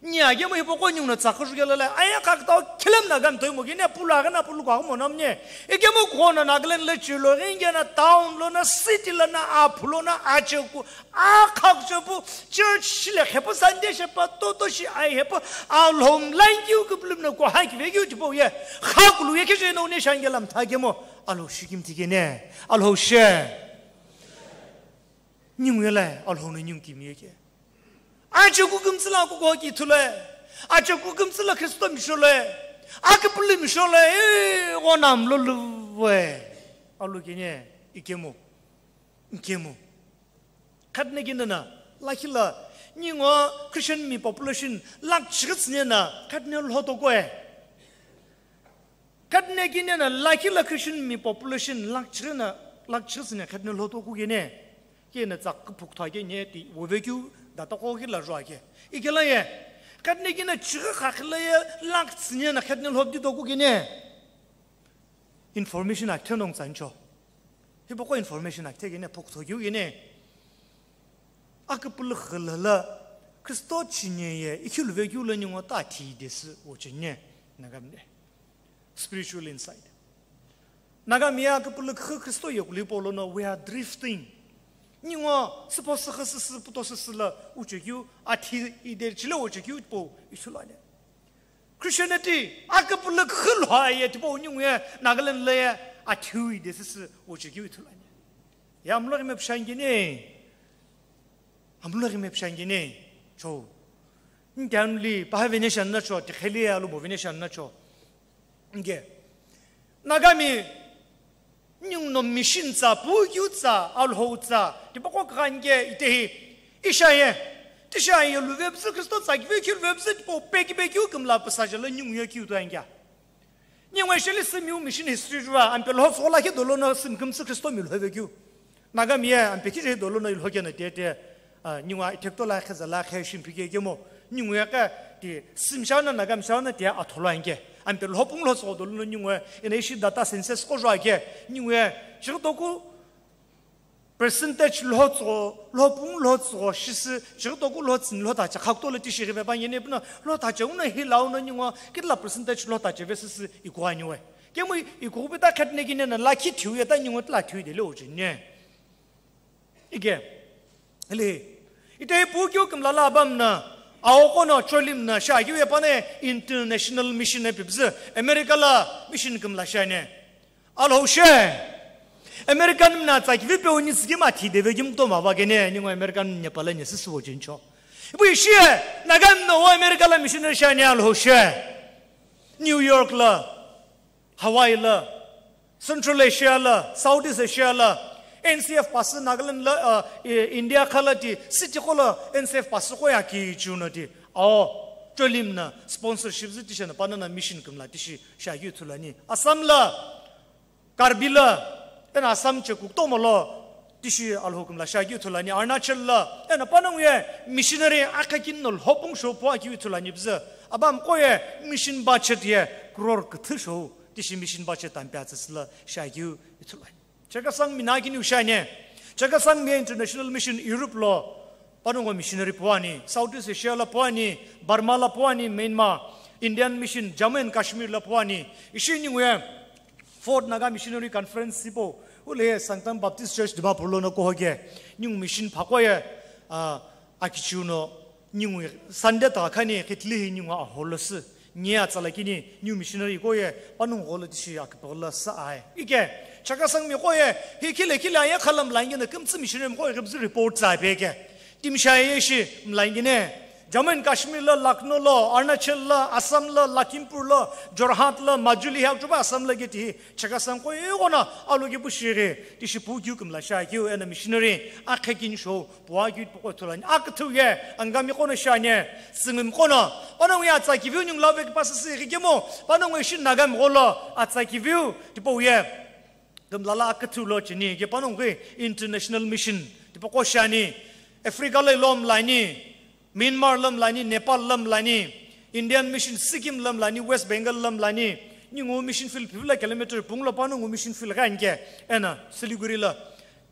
Nya kemu hipaqo ningu no tsakhu ju kela la, aye khakütau khilem Nagami toi mo kine, pulu aghi na pulu kua mo nam nye. Ikemu kughono Nagaland lo chilo, ringe na town lo na, city lo na, aphu lo na, acheku, akhakuche pu, church shile khepu, Sunday shepa, toto shi ai hepu, alhom line kiu kupulum na kuha kive kiu tipau ye, khakulu ye kije no ne shange lamtha kemu, alo shikim tikene, alo she. Ningu ye la, alo no ningu kimi ye ke. Acheku kümtsü lo kuko ki ithulu ye. Acheku kümtsü lo Khristo misholo ye. Akipulu misholo ye. Ee, gho nam lo luwe. Alo kene, ikemu. Ikemu. Khatne kini na, lakhi lo, ningu Christian mi population lakh chighi tsüni na, khatne lhotoku ye. Khatne kini na lakhi lo Christian mi population lakh chighi na, lakh chighi tsüni khatne lhotoku kene. Kene tsa kuphuk tha kene ti wove kiu data qo kila jua ke. Ikela ye. Khatne kini chighi khakhi lo ye lakh tsüni na khatne lhobdi toku kene. Information akithe nong tsancho. Hipaqo information akithe kene phuk tho kiu kene. Aküpülü khülhüla Khristo chineye ikhilu vekeu lo ningu ta thi desi ochine. Nagami de. Spiritual insight. Nagami aküpülü khü Khristo yekuli polo no we are drifting. Ningu sipo sükha süsü puto süsü la uchekeu athi ide chile ochekeu po isulane. Christianity aküpülü khülha ye tipo ningu ye Nagaland la ye athi ide süsü ochekeu isulane. Ya amlo me pshangine. Amlo me pshangine. Cho. Ntanli pa vene shanna cho, te kheli alu bo vene shanna cho. Nge. Nagami ningu no mission tsa, pukeu tsa, alhou tsa, tipaqo khange itehi. Ishaye. Tishaye luve bzu Khristo tsa kive kiu luve bzu tipo peki peki kümla psa jala ningu ye kiu tuangya. Ningu sheli simiu mission history ruwa, ampe lho tsola ki dolo no sim kümsü Khristo mi lhove kiu. Nagami ye ampe ki dolo no ilho kena tete. Ah, ningu ithekto la kheza la khe shimpi ke kemo. Ningu ya ka ti sim shana Nagami shana ti atholo anke. Ampe lho pung lho so dolo no ningu ene ishi data census ko jwa ke. Ningu ya chigto ku percentage lho tso, lho pung lho tso shisi chigto ku lho tsin lho ta cha khakto le ti shiri be ba yene bna lho ta cha una hi la una ningu kitla percentage lho ta cha ve sisi iko anyu we. Kemo iko bita khatne kine na la ki thiu ya ta ningu tla thiu de le o jine. Ike. Ele. Ite pukeu kümla la bam na, aoko no cholim na, sha kiu ye pane international mission e pibzi, America la mission kümla shane. Alhou she. American mna tsa kivi pe uni tsiki ma thi deve gim to ma va gene, ningu American mna pala ne sisi wo jincho. Ibu ishi ye, Nagan no wo America la missionary shane alhou she. New York la. Hawaii la, Central Asia la, Southeast Asia la, N C F pass Nagaland la, uh, India khala ti, city kola N C F pass ko ya ki chuno ti. Ao, cholim na sponsorship zi tisha na panana mission kumla tishi sha yu thulani. Assam la, Karbi la, ena Assam che kukto molo, tishi alhokum la shagyu thulani Arunachal la, ena panongu ye missionary akhakin no lhopung shopu akyu thulani bza, abam ko ye mission budget ye crore kuthu show, tishi mission budget tampya tsisla shagyu thulani. Chakasang mina kini ushane, Chakasang mi international mission Europe lo, panongu missionary puani, Southeast Asia la puani, Burma la puani, Myanmar, Indian mission, Jammu and Kashmir la puani, ishi ningu ye, Fourth Naga Missionary Conference sipo, ule Sangtam Baptist Church Dimapur lo no kohoge, ningu mission phakoye, ah, akichiu no, ningu Sunday ta khani khitli hi ningu aholo si, nye atsala kini, ningu missionary koye, panung holo tishi akipagla sa ai. Ike, Chakasang mi koye, hi khile khile aya khalam langi na kimtsi missionary koye kimtsi report sa peke. Timshaye shi mlangi ne, Jammu and Kashmir la, Lucknow la, Arunachal la, Assam la, Lakhimpur la, Jorhat la, Majuli ha chuba Assam la geti hi Chakasang ko yegona alo gi bushiri, tishi pu kyu kumla sha kyu ena missionary akhe kin sho pua kyu poko thulani. Akthu ye, Angami kono shane, Singim kono, ono ya tsa kivu nyung love ki pasisi ri kemo, ono ngwe shi Nagam golo, atsa kivu, tipo ye. Gumlala akathu lo chini, ke panongui international mission, tipaqo shani, Africa lo lom lani, Myanmar lom lani, Nepal lom lani, Indian mission, Sikkim lom lani, West Bengal lom lani, ningu mission field phivila kilometer punglo panongu mission field ghanke, ena, Siliguri la,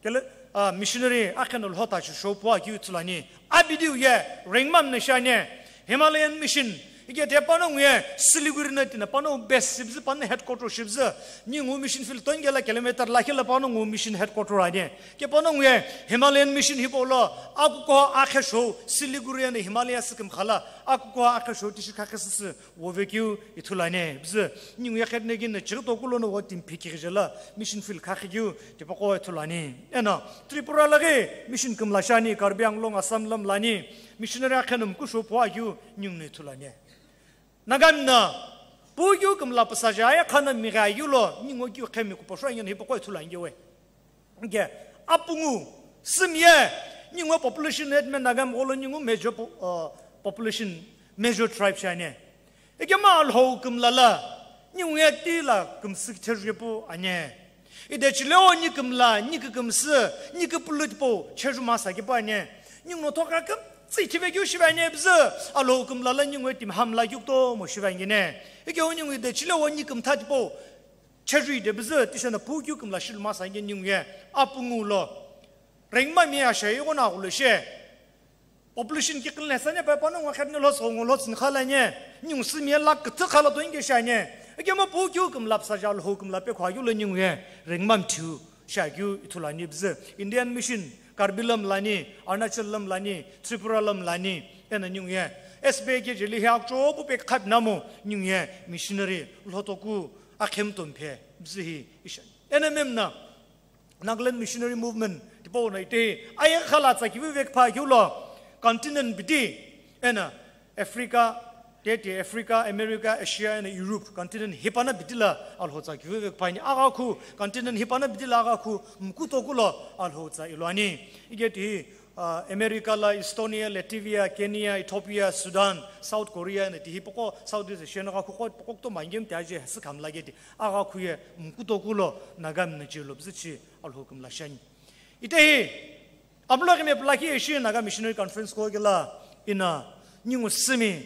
kele, ah, missionary, akhen lhota shu show pua kiu thulani, abidiu ye, ringmam nishane, Himalayan mission, Ike te panongu ye Siliguri na tina panongu base shibzi panongu headquarter shibzi. Ningu mission field tongela kilometer lakhi la panongu mission headquarter ane. Ke panongu ye Himalayan mission hipolo akuko akhe show Siliguri ane Himalaya sikim khala akuko akhe show tishi khakhe sisi wovekyu ithulane. Bzi ningu ye khetne gin na chirito kulo no wo tim phikiri jela mission field khakhe gyu tipaqo ithulane. Ena Tripura lagi mission kumla shani Karbi Anglong Assam lam lani missionary akhenum kusho pua gyu ningu ne ithulane. Nagamna, pu yu kumla pasaja ya khana miga yulo, ningo kyu khemi kuposho yan hipo koi thula ngewe. Nge, apungu, simye, ningo population head me Nagam golo ningo major po-, uh, population, major tribe shane. Ike ma alho kumla la, ningo ye ti la kumsik terje po ane. Ide chileo ni kumla, ni kukumsü, ni kupulutpo, cheju masa ki pa ne. Ni ngo thoka kum, tsi thive kyu shiva ne bzu, alo kumla la ni ngwe tim hamla kyu to mo shiva ngi ne. Ike ho ni ngwe de chileo ni kum thatpo, cheju de bzu, tishana pu kyu kumla shilu masa ngi ni ngwe, apungu lo. Rengma mi asha yugo na gulo she. Population kiqi lina sani pa pano ngo khatne lhotso ngo lhotso ni khala nye, ningu simi ye lakh küthü khala to inge sha nye. Eke mo pu kyu kümla psa ja lho kümla pe khwa kyu lo ningu ye, rengmam thiu sha kyu ithulu ani bzü. Indian Mission, Karbi lam lani, Arunachal lam lani, Tripura lam lani, ena ningu ye. S B A ke jeli he akcho pu pe khap namo, ningu ye, missionary, lhotoku, akhem tomphe, bzü hi, isha. Ena memna, Nagaland Missionary Movement, tipau na ite, aye khala tsa kivi vek pha kyu lo, continent biti, ena Africa, tete Africa, America, Asia, ena Europe, continent hipana biti la alho tsa kivi vek pha ni aga khu, continent hipana biti la aga khu, mkuto kulo alho tsa iluani. Ige ti, uh, America la, Estonia, Latvia, Kenya, Ethiopia, Sudan, South Korea, ena ti hipoko, Southeast Asian aga khu, poko to mangem ti aje hasi kam lage ti. Agha khuye mkutoku lo Naga mnache lo bzichi alhoküm la shani. Itehi, amlo kime plaki eshi Naga Missionary Conference ko gela ina ningu simi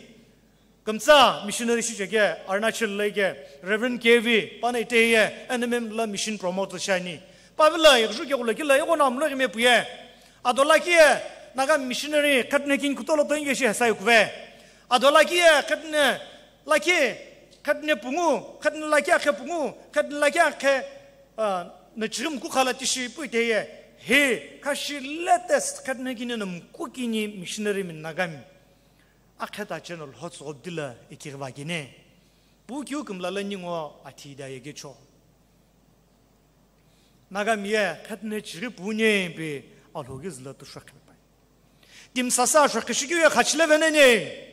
kümtsa missionary shi cheke Arunachal leke Reverend K V pana itehi ye N M M la mission promote shani. Pavila yekju ke kula kila yego na amlo kime puye. Adola kiye Naga missionary khatne kin kutolo to inge shi hasai kuve. Adola kiye khatne Lakhi, khatne pungu, khatne lakhi akhe pungu, khatne lakhi akhe, ah, na chirim ku khala tishi pu iteye. He, khashi latest khatne kini na mku kini missionary min Nagami. Akhe ta channel hot so dila ikirva kine. Pu kyu kümla la ningo athi da yege cho. Nagami ye khatne chiri pu nye pe alhogi zila tu shakhe pai. Tim sasa shakhe shikyu ye khachile venene.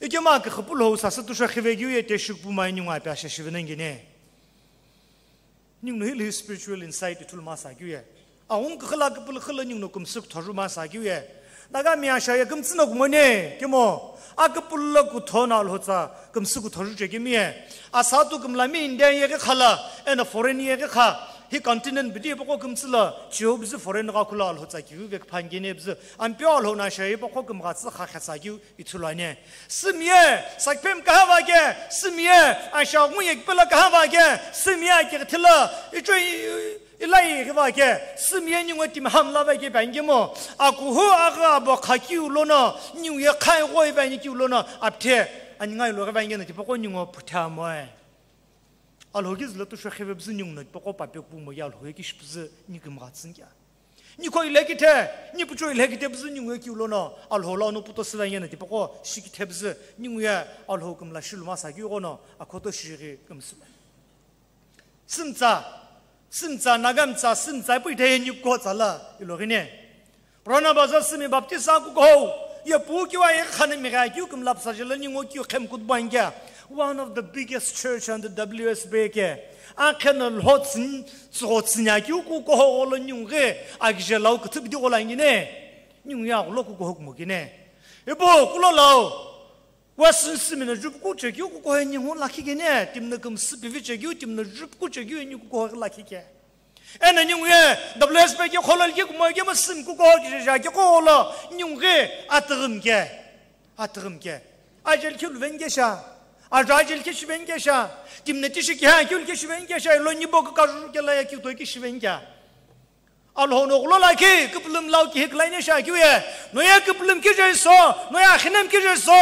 Ikema ke khapu lo sasa tu shakhe vegyu ye te shuk pu mai nyunga pe asha shivenenge ne. Nyung no hili spiritual insight itul ma sa kyu ye. Aung ke khala ke pul khala nyung no kumsuk thoru ma sa kyu ye. Nagami asha ye kümtsü no kumone, kimo, aküpülo kuthona alhotsa, kümsü kuthoju chekimi ye. Asa tu kümlami India ye ke khala, ena foreign ye ke kha, hi continent bidi poko kümtsüla, chiyo bizi foreign ga kula alhotsa kiu vek phangene bizi, ampio alhona asha ye poko kümgatsa kha khatsa kiu ithulane. Simiye, sakpem kahava ke, simiye, asha ngu ye kpela kahava ke, simiye ke thila, ichoi, Ilai ghiva ke, simiye ningu timi hamla va ke bangi mo, akuhu agha abo khaki ulono, ningu ye khai goi va ni ki ulono, apthe, ani ngai lo ghiva ngena tipoko ningu putha mo e. Alhogi zlo tu shwe kheve bzu ningu no tipoko pape pu mo ya alhogi ki shpzu ni kim ga tsingya. Ni ko ile ki the, ni pucho ile ki the bzu ningu ye ki ulono, alho la no puto sila ngena tipoko shi ki the bzu, ningu ye alho kim la shilu ma sa ki ugono, akoto shiri kim sila. Sümtsa, sümtsa, Nagamtsa, sümtsa, ipu itheye nyuko tsala, ilogine. Purana Bazar simi Baptist aku ko, ye pu kiwa ye khane mi ga kiu kim lap sa jela ningo kiu khem kut bangya. One of the biggest church on the W S B ke. Akhena lhotsin, tsotsinya kiu ku ko ho lo nyunge, agje lau kutubdi ko langine. Nyung ya lo ku ko ho mo kine. Ipo kulo lau. Wa simi na jupu kuche kiu kukohe ningu lakhi kene, timna kümsü pivi che kiu, timna jupu kuche kiu ni kukohe lakhi ke. Ena ningu ye, W S B ke kholal ke kumo ke ma simi kukohe ke ja ke kolo, ningu ke, atagim ke, atagim ke. Ajel ke luven ke sha, aja ajel ke shiven ke sha, timna tishi ke ha ke ul ke shiven ke sha, lo ni bo ka ju ke la ya kiu to ke shiven ke. Alhou no ghulo lakhi, küpülüm lau kihi külaine sha kiu ye. No ye küpülüm kije so, no ye akhinem kije so.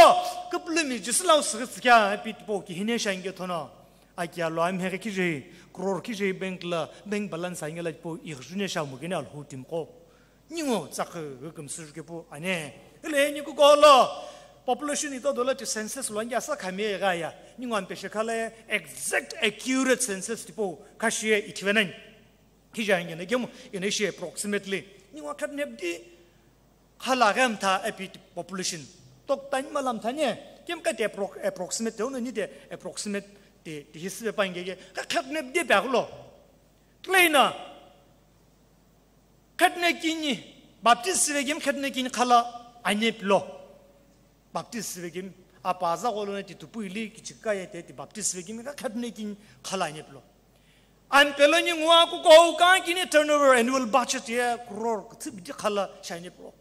Küpülümi Jisü lau sürü tsükya, epi tipo kihine sha inge thono. Akia lo amhege kije, crore kije bank la, bank balance angela tipo ighjune sha mugene alhou timko. Ningo tsakhe güküm sürü kepu ane. Ile ni ku kolo. Population ito dola ti census lo angia sa khamie ga ya. Ningo ampe shekhala exact accurate census tipo kashie itivenan. Kija ingena kemu ina ishi approximately. Ningu khatne bdi khala ghem tha epi population. Tok tani malam thani kem ka te appro-, approximate te uno ni te approximate te, te hisbe pa ingege. Ka khatne bdi pa gulo. Kleina. Khatne kini. Baptist sibe gem khatne kini khala anye pilo. Baptist sibe gem apa za golo ne ti tupu ili kichika ye te ti Baptist sibe gem ka khatne kini khala anye pilo. Ampelo ningu akuko ka kini turnover annual budget ye crore kuthibidi khala shani plo.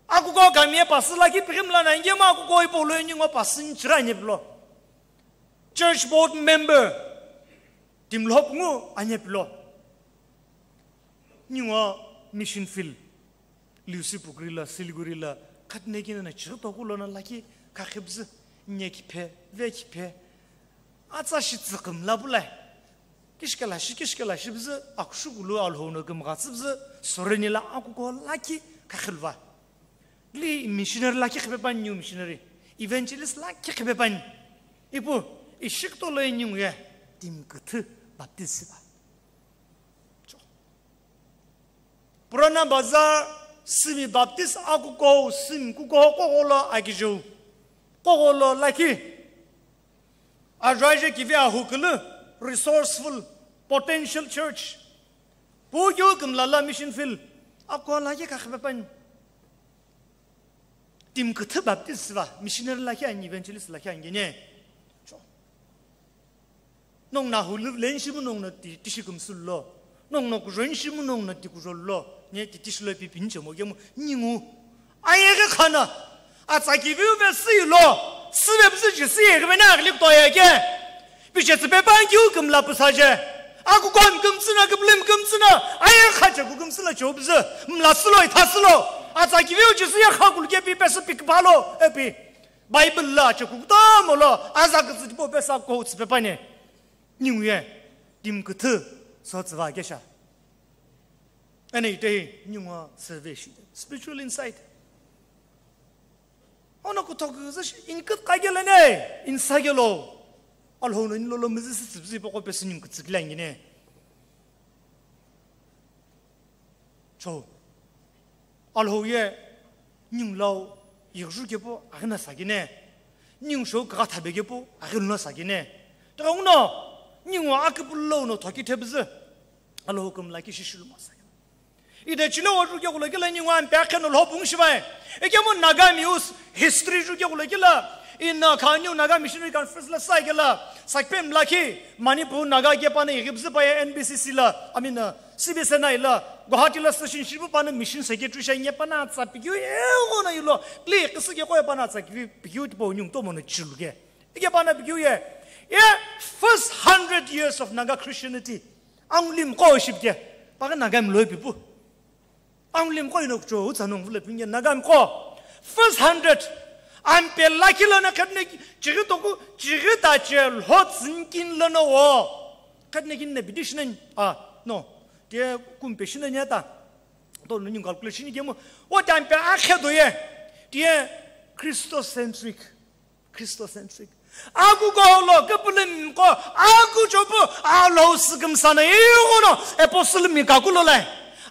Akuko kami ye pasü lakhi pirim la nange ma akuko ipo lo ningu pasü nchira ni plo. Church board member timlhop ngu anye plo. Ningu mission field. Liusi Pukri la, Siliguri la, Khatnekina na chighi toku lono lakhi khakhibzü, nye khiphe, ve khiphe, atsa shi tsüqü mla bulai. Kishikela shi, kishikela shi bzü, akushu kulu Alhou no kümgha tsübzü, soreni la akuko lakhi khakhiluva. Li missionary lakhi khipepani, new missionary. Evangelist lakhi khipepani. Ipu, ishikto lo ningu ye, timi küthü baptist siva. Purana Bazar, Sümi Baptist akuko, Sümi kuko, kogholo akijeu. Kogholo lakhi. Ajaje kivi ahukulu, resourceful, potential church. Pugyu kümla la mission field. Akuko lakhi khakhipepani. Timi küthü Baptist siva, missionary lakhi ani, evangelist lakhi ani ne. Cho. Nong na hulu len shimu nong na ti, tishi kümsü lo. Nong na kujon shimu nong na ti kujon lo. Ne ti tishi lo pi pinche mo kemu ningu. Ayeghi khana. Atsa kiviu ve si lo. Sive bzü ji si yeghi ve na aghili kutoye ke. Piche tsü pepa ngiu kümla püsaje. Akuko mi kümtsü na, küpülü mi kümtsü na, aye khache ku kümtsü la cheu bzü. Mla silo, itha silo. Atsa kiviu ji si ye kha kulu ke pi pesü pi küpha lo, epi. Bible la che kukutomo lo, aza kütsü tipau pesa quotes pepane. Ningu ye, timi küthü, so tsüva kesha. Ene itehi, ningu survey shi. Spiritual insight. Ono kuthoküzü shi, inküt kagela ne, insagelo. Alhou no inlolo müzü si tsübzi poko pesi ningu kütsükile angine. Cho. Alhou ye ningu lau yighu kepu aghina sakine. Ningu shou kagha thabe kepu aghiluna sakine. Tega uno ningu aküpülou no thoki thebzü. Alhou kümla ki shishilu ma sakine. Ide chilo waju ke kulo kila ningu ampe akhe no lho pung shibai. Ekemu Naga mius history ju ke kulo kila. In uh, Khanyu Naga Missionary Conference la sai kila. Sakpem lakhi Manipur Naga ke pana ighibzi pa ya N B C C la. I mean, uh, C B S N I la, Guwahati la station shipu pana mission secretary sha nye pana tsa pikyu ye gona yulo, kli kisi ke koya pana tsa kivi pikyu tipo nyung to mono chilu ke. Ike pana pikyu ye. Ye first hundred years of Naga Christianity. Anglim ko ship ke. Paga Naga mloi pipu. Anglim ko ino kucho, utsa nong vule pinge Naga ko. First hundred. Ampe lakhi lana khatne chighi toku, chighi ta che lho tsinkin lana wo. Khatne kin ne bidishnen. Ah, no. Tie kumpe shine nyata. To nunyu calculation ke mo. O time pe akhe do ye. Tie Christocentric. Christocentric. Aku ko lo, kapulum ko, aku chopo, alo sikum sana, iuno, apostle mi kakulo lai.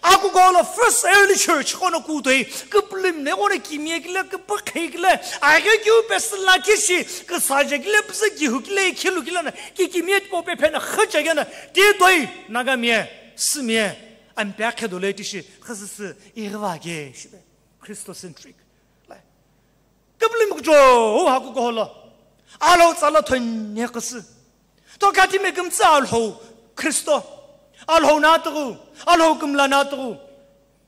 Aku ko lo first early church, kono kutoi, kapulum ne, kono kimie kile, kapakhe kile, age kyu pesla kishi, kasaje kile, psa kihu kile, kilu kile na, ki kimie po pe pena, khacha gana, ti toi, Naga mie, simie, ampe akhe do le tishi, khasisi, irva ge, shibe. Christocentric. Lai. Kapulum kucho, haku koholo. Alo tsala thonye kasi. To kati me kumtsa alho Kristo. Alho natru. Alho kumla natru.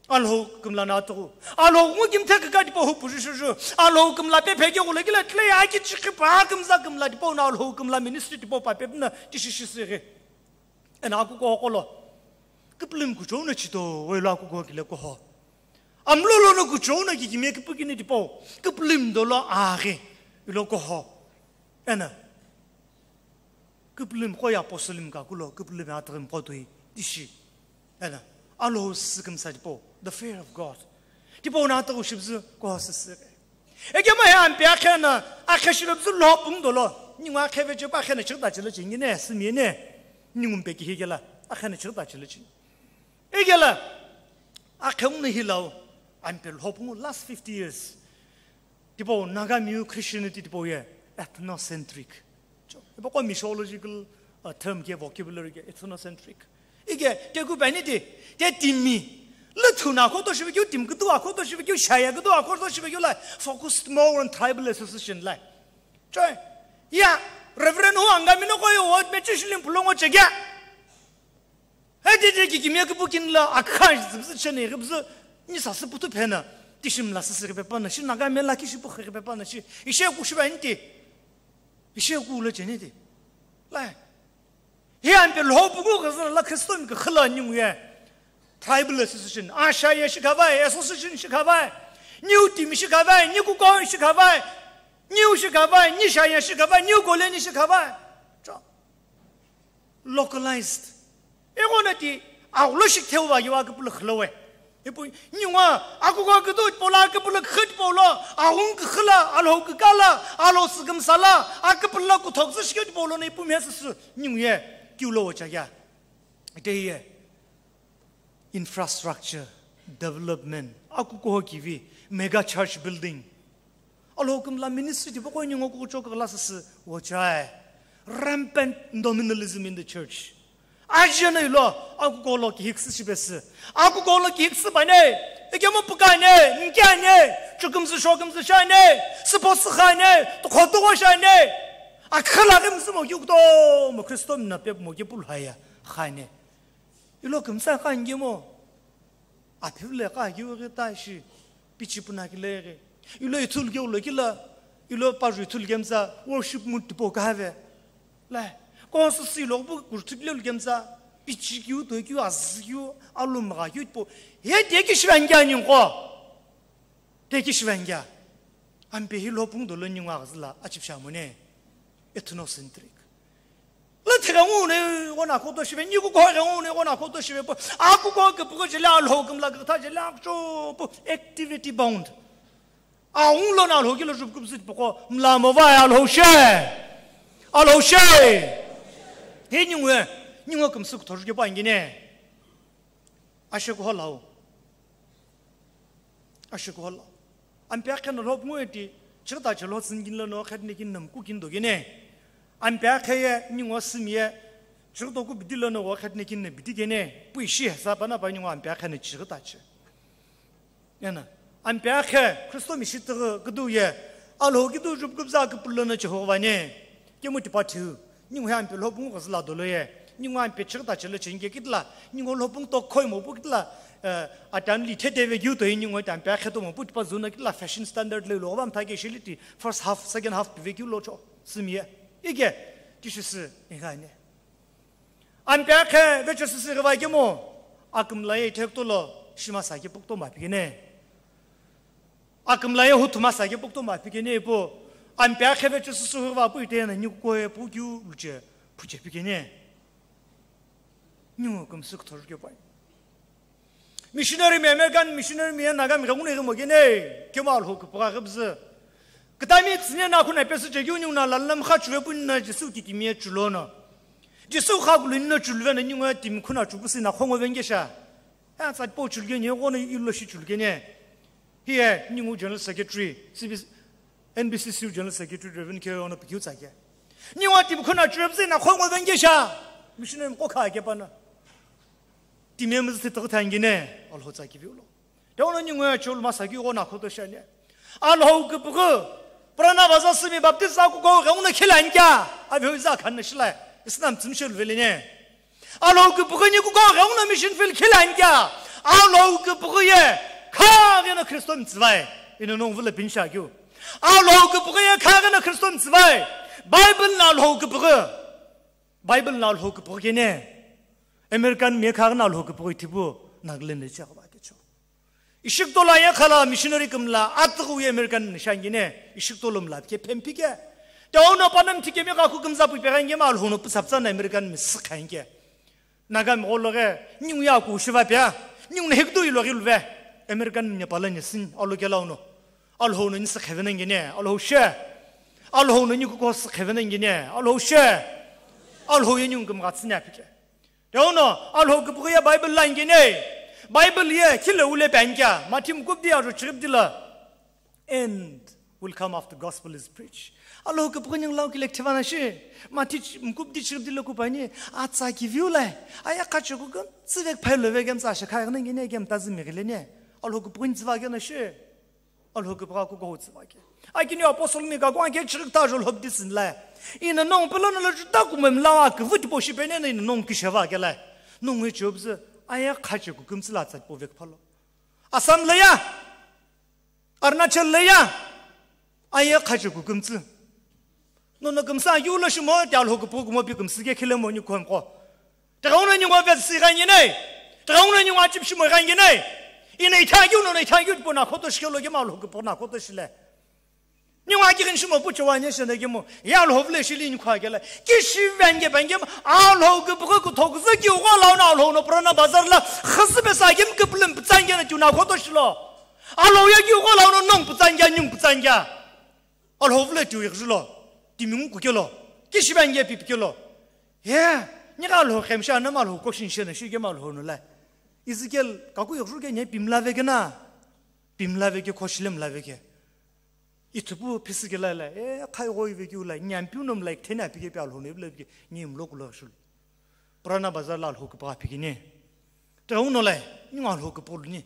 Alho kumla natru. Alho ngukimthe kati po hu puju shuju. Alho kumla pe pheke gule kila kile ya ki chiki pa kumza kumla tipo na alho kumla ministry tipo pa pe na tishishi siri. Ena aku kohokolo. Kapulum kucho na chito, welo aku kohokile koho. Amlolo no kuchou na kikimie kipukini tipo, kiplim dolo aghi, ilo koho. Ena. Kiplim ko ya apostolim ka kulo, kiplim atrim ko tui, tishi. Ena. Alo sikim sa tipo, the fear of God. Tipo na to shibzu ko sisi. Eke ma he ampe akhena, akhe shilo bzu lo pung dolo. Ningu akhe ve chepa akhena chirta chilo chingine, simine. Ningu mpe ki higela, akhena chirta chilo ching. Egela, akhemghi hilau, ampe lhopungu last fifty years. Tipo, Naga miu Christianity tipo ye, ethnocentric. Cho, ipo ko mythological, uh, term ke vocabulary ke ethnocentric. Ige, te ku bani te, te timi. Le thuna ko to shibe kyu, tim kutu ko to shibe kyu, shaya kutu ko to shibe kyu lai. Focused more on tribal association lai. Cho, ya, Reverend Hu Angami no ko yo, what me chishlim pulongo chegya. Hadi de ki kimia ki bukin la akha zibzi chene ribzi ni sa se putu phena. Tishim la se se pepa na shi Naga me la ki shi pu pepa na shi. Ishe ku shi ba nti. Ishe ku la chene ti. La. He an pe lo pu ku ka la Kristo mi ka khala ni ngue. Tribal association, asha ye shi ka vai, association shi ka vai. Niu timi shikhavai, ni kuko shikhavai, niu shikhavai, ni shaya shikhavai, niu koleni shikhavai. Cho. Localized. Eghono ti, aghulo shiktheu va yewa kupulu khlowe. Ipu, niwa, akuko kudu pola kupulu khit polo, ahung khala, alho kala, alho sikamsala, akupulu kuthok zishkit polo na ipu mesa su, niu ye, kiulo wacha ya. Ite ye. Infrastructure development, akukuho kivi, mega church building. Alhokimla ministry tipaqo ningu kukucho kagla sisi, wachai. Rampant nominalism in the church. Ajana ilo, akukolo kihiksi shibesi. Akukolo kihiksi bane, ekemo pukane, nkane, chukumzi shokumzi shane, sipo sikhane, tukhotuko shane. Akhala kimzi mo yukto, mo Kristo mna pep mo kipulhaya, khane. Ilo kimsa kangemo. Aphivle kha kiu ghi ta shi, pichi puna kile ghi. Ilo ithulu keu lo kila, ilo paju ithulu kemsa, worship mood tipo kahave. La, konsu si lo bu kurthik le kemsa, pichi kiu to kiu az kiu, alum ga kiu tipo. He de ki shivan kya ning ko. De ki shivan kya. Ampe hi lo pung do lo ning wa zla, achip sha mo ne. Ethnocentric. La thega ngune, wana koto shive, niku ko ga ngune, wana koto shive, po, aku ko ke puko jela lo, kumla ke ta jela cho, po, activity bound. A ung lo na lo, kilo jup kup sit poko, mla mo va, alho she. Alho she. He ningu, ningu kum suk thor ke pa ngine. Ashe ko lao. Ashe ko lao. Ampe akhe no lhop ngoi ti, chigta chelo tsingin lo no khat ne kin nam ku kin do gene. Ampe akhe ye, ningo sim ye, chigta ku bidi lo no khat ne kin ne bidi gene. Pui shi sa pa na pa ningo ampe akhe ne chigta che. Yana, ampe akhe, Kristo mi shi tege, kudu ye, alho kidu jup gubza ke pulo no Jehova ne. Kemu tipa thiu. Ningu he ampe lhobung ghazla dolo ye. Ningu ampe chigta chelo chinge kitla. Ningu lhobung to khoi mo pu kitla. Eh, atan li thete ve gyu to ningu ampe akhe to mo pu tipa zuna kitla fashion standard le lo bam thake shili ti. First half, second half pive gyu lo cho. Simye. Ige, tishisi, ingane. Ampe akhe ve chosisi ghiva kemo. Akum la ye thek to lo, shima sa ke puk to ma pigene. Akümla ye huthuma sa ke pukto ma pikene ipo, ampe akheve chüsü sühü va pu ite na niku koe pu kyu luche, puche pikene. Niu kümsü kthor ke pai. Missionary mi, American missionary mi, Naga mi kangune mo kene, kema alho ke pura ke bzü. Kıtami tsine na kuna pesi che kyu niu na lan lam kha chüve pu na Jisu ki kimi chulo na. Jisu kha kulu na chulve na niu timi kuna chupusi na khongo venge sha. Ya tsat po chulge ni, gona ilo shi chulge ni. Hiye, ningu General Secretary, C B C, N B C C General Secretary, Reverend Kerry ono pikyu tsake. Ningu ati bukuna church na khongo venge sha. Missionary ko kha ke pana. Timi mzti tag thangi ne, alho tsaki viulo. Te ono ningu ya chul masa ki gona khoto sha ne. Alho ke bugu. Prana vaza simi baptist aku ko gauna khilan kya. Abi za khan shla. Islam tsimshul vele ne. Alhou kipughi ni kuko ghenguno mission field khilani kea? Alhou kipughi ye khaghi no Kristo mtsüvai. Ino nongu vula pinsha keu. Alhou kipughi ye khaghi no Kristo mtsüvai. Bible na alhou kipughi. Bible na alhou kipughi kene. American mi khaghi no alhou kipughi thipu Nagaland le chakha ba kecho. Ishiktola ye khala missionary kümla atughu ye American nishangine, Ishiktola mla ke phempike. Te ono panam thike mi ka ku kümza pu pe gange ma alhono pusaptsa na American mi sikhange. Naga mi golo ge, ningu ya ku shiva pia, ningu ne hekdu ilo giluve. American mi pala ni sin, alo kela ono. Alhono ni sikhevene ngine, alho she. Alhono ni ku ko sikhevene ngine, alho she. Alho ye ningu küm gatsine pike. Te ono, alhou kipughi ye Bible line kene. Bible ye, khile ule pengya. Mathi mkupdi aro chiripdi la. End will come after gospel is preached. Alhou kipughi ning lau kile kthivana shi. Mathi ch-, mkupdi chiripdi la kupani. Atsa kiviu lai. Aya kacho ku gam, tsivek phailo vegem tsa shakha ngene gem tazimi gilene. Alhou kipughi ntsiva gena shi. Alhou kipughi kuko hutsüva ke. Akini apostle mi ka kwa ke chirikta jo lhobdi sin la. Ina nong pelo na lo juta kumem la wa ke vuti po shi pene na ina nong kisheva ke la. Nong he chobze aya khache ku kümtsü la tsat po vek phalo. Assam la ya. Arunachal la ya. Aya khache ku kümtsü. Nono kümsa yu lo shimo te alhou kipughi kumo pi kümsü ke khile mo ni khon ko. Te gauna ni ngo vet si gangi nai. Te gauna ni ngo achip shimo gangi nai. Ina ithakeu no, no ithakeu tipau no akhoto shikelo kemu Alhou kipghi no akhoto shile. Ningu akighini shimo pucho wa nye shena kemu, ya Alhou vule shili ni khwa kela. Kishive ange pa ngemu, Alhou kipghi kutho kuzü kiu gho lau no Alhou no Purana Bazar la, khasü pesa kemu kiplim pütsa ange na tiu no akhoto shilo. Alhou ye kiu gho lau no nongu pütsa ange, ningu pütsa ange. Alhou vule tiu ighilo, timi ngu kukelo, kishive ange pi pikelo. Ye, ni gha Alhou khemsha na ma Alhou question shena shi kemu Alhou no la. Ezekiel, kaku ighilo ke nye pimla vekena, pimla veke, khoshile mla veke. Ithupu phisike la la, e, khai goi veke ula, nyampiu no mla ikthena pike pi Alhou no ivle pike, nye mlo kula shulu. Purana Bazar la Alhou kipghi pikini. Te uno la, ningu Alhou kipghi luni.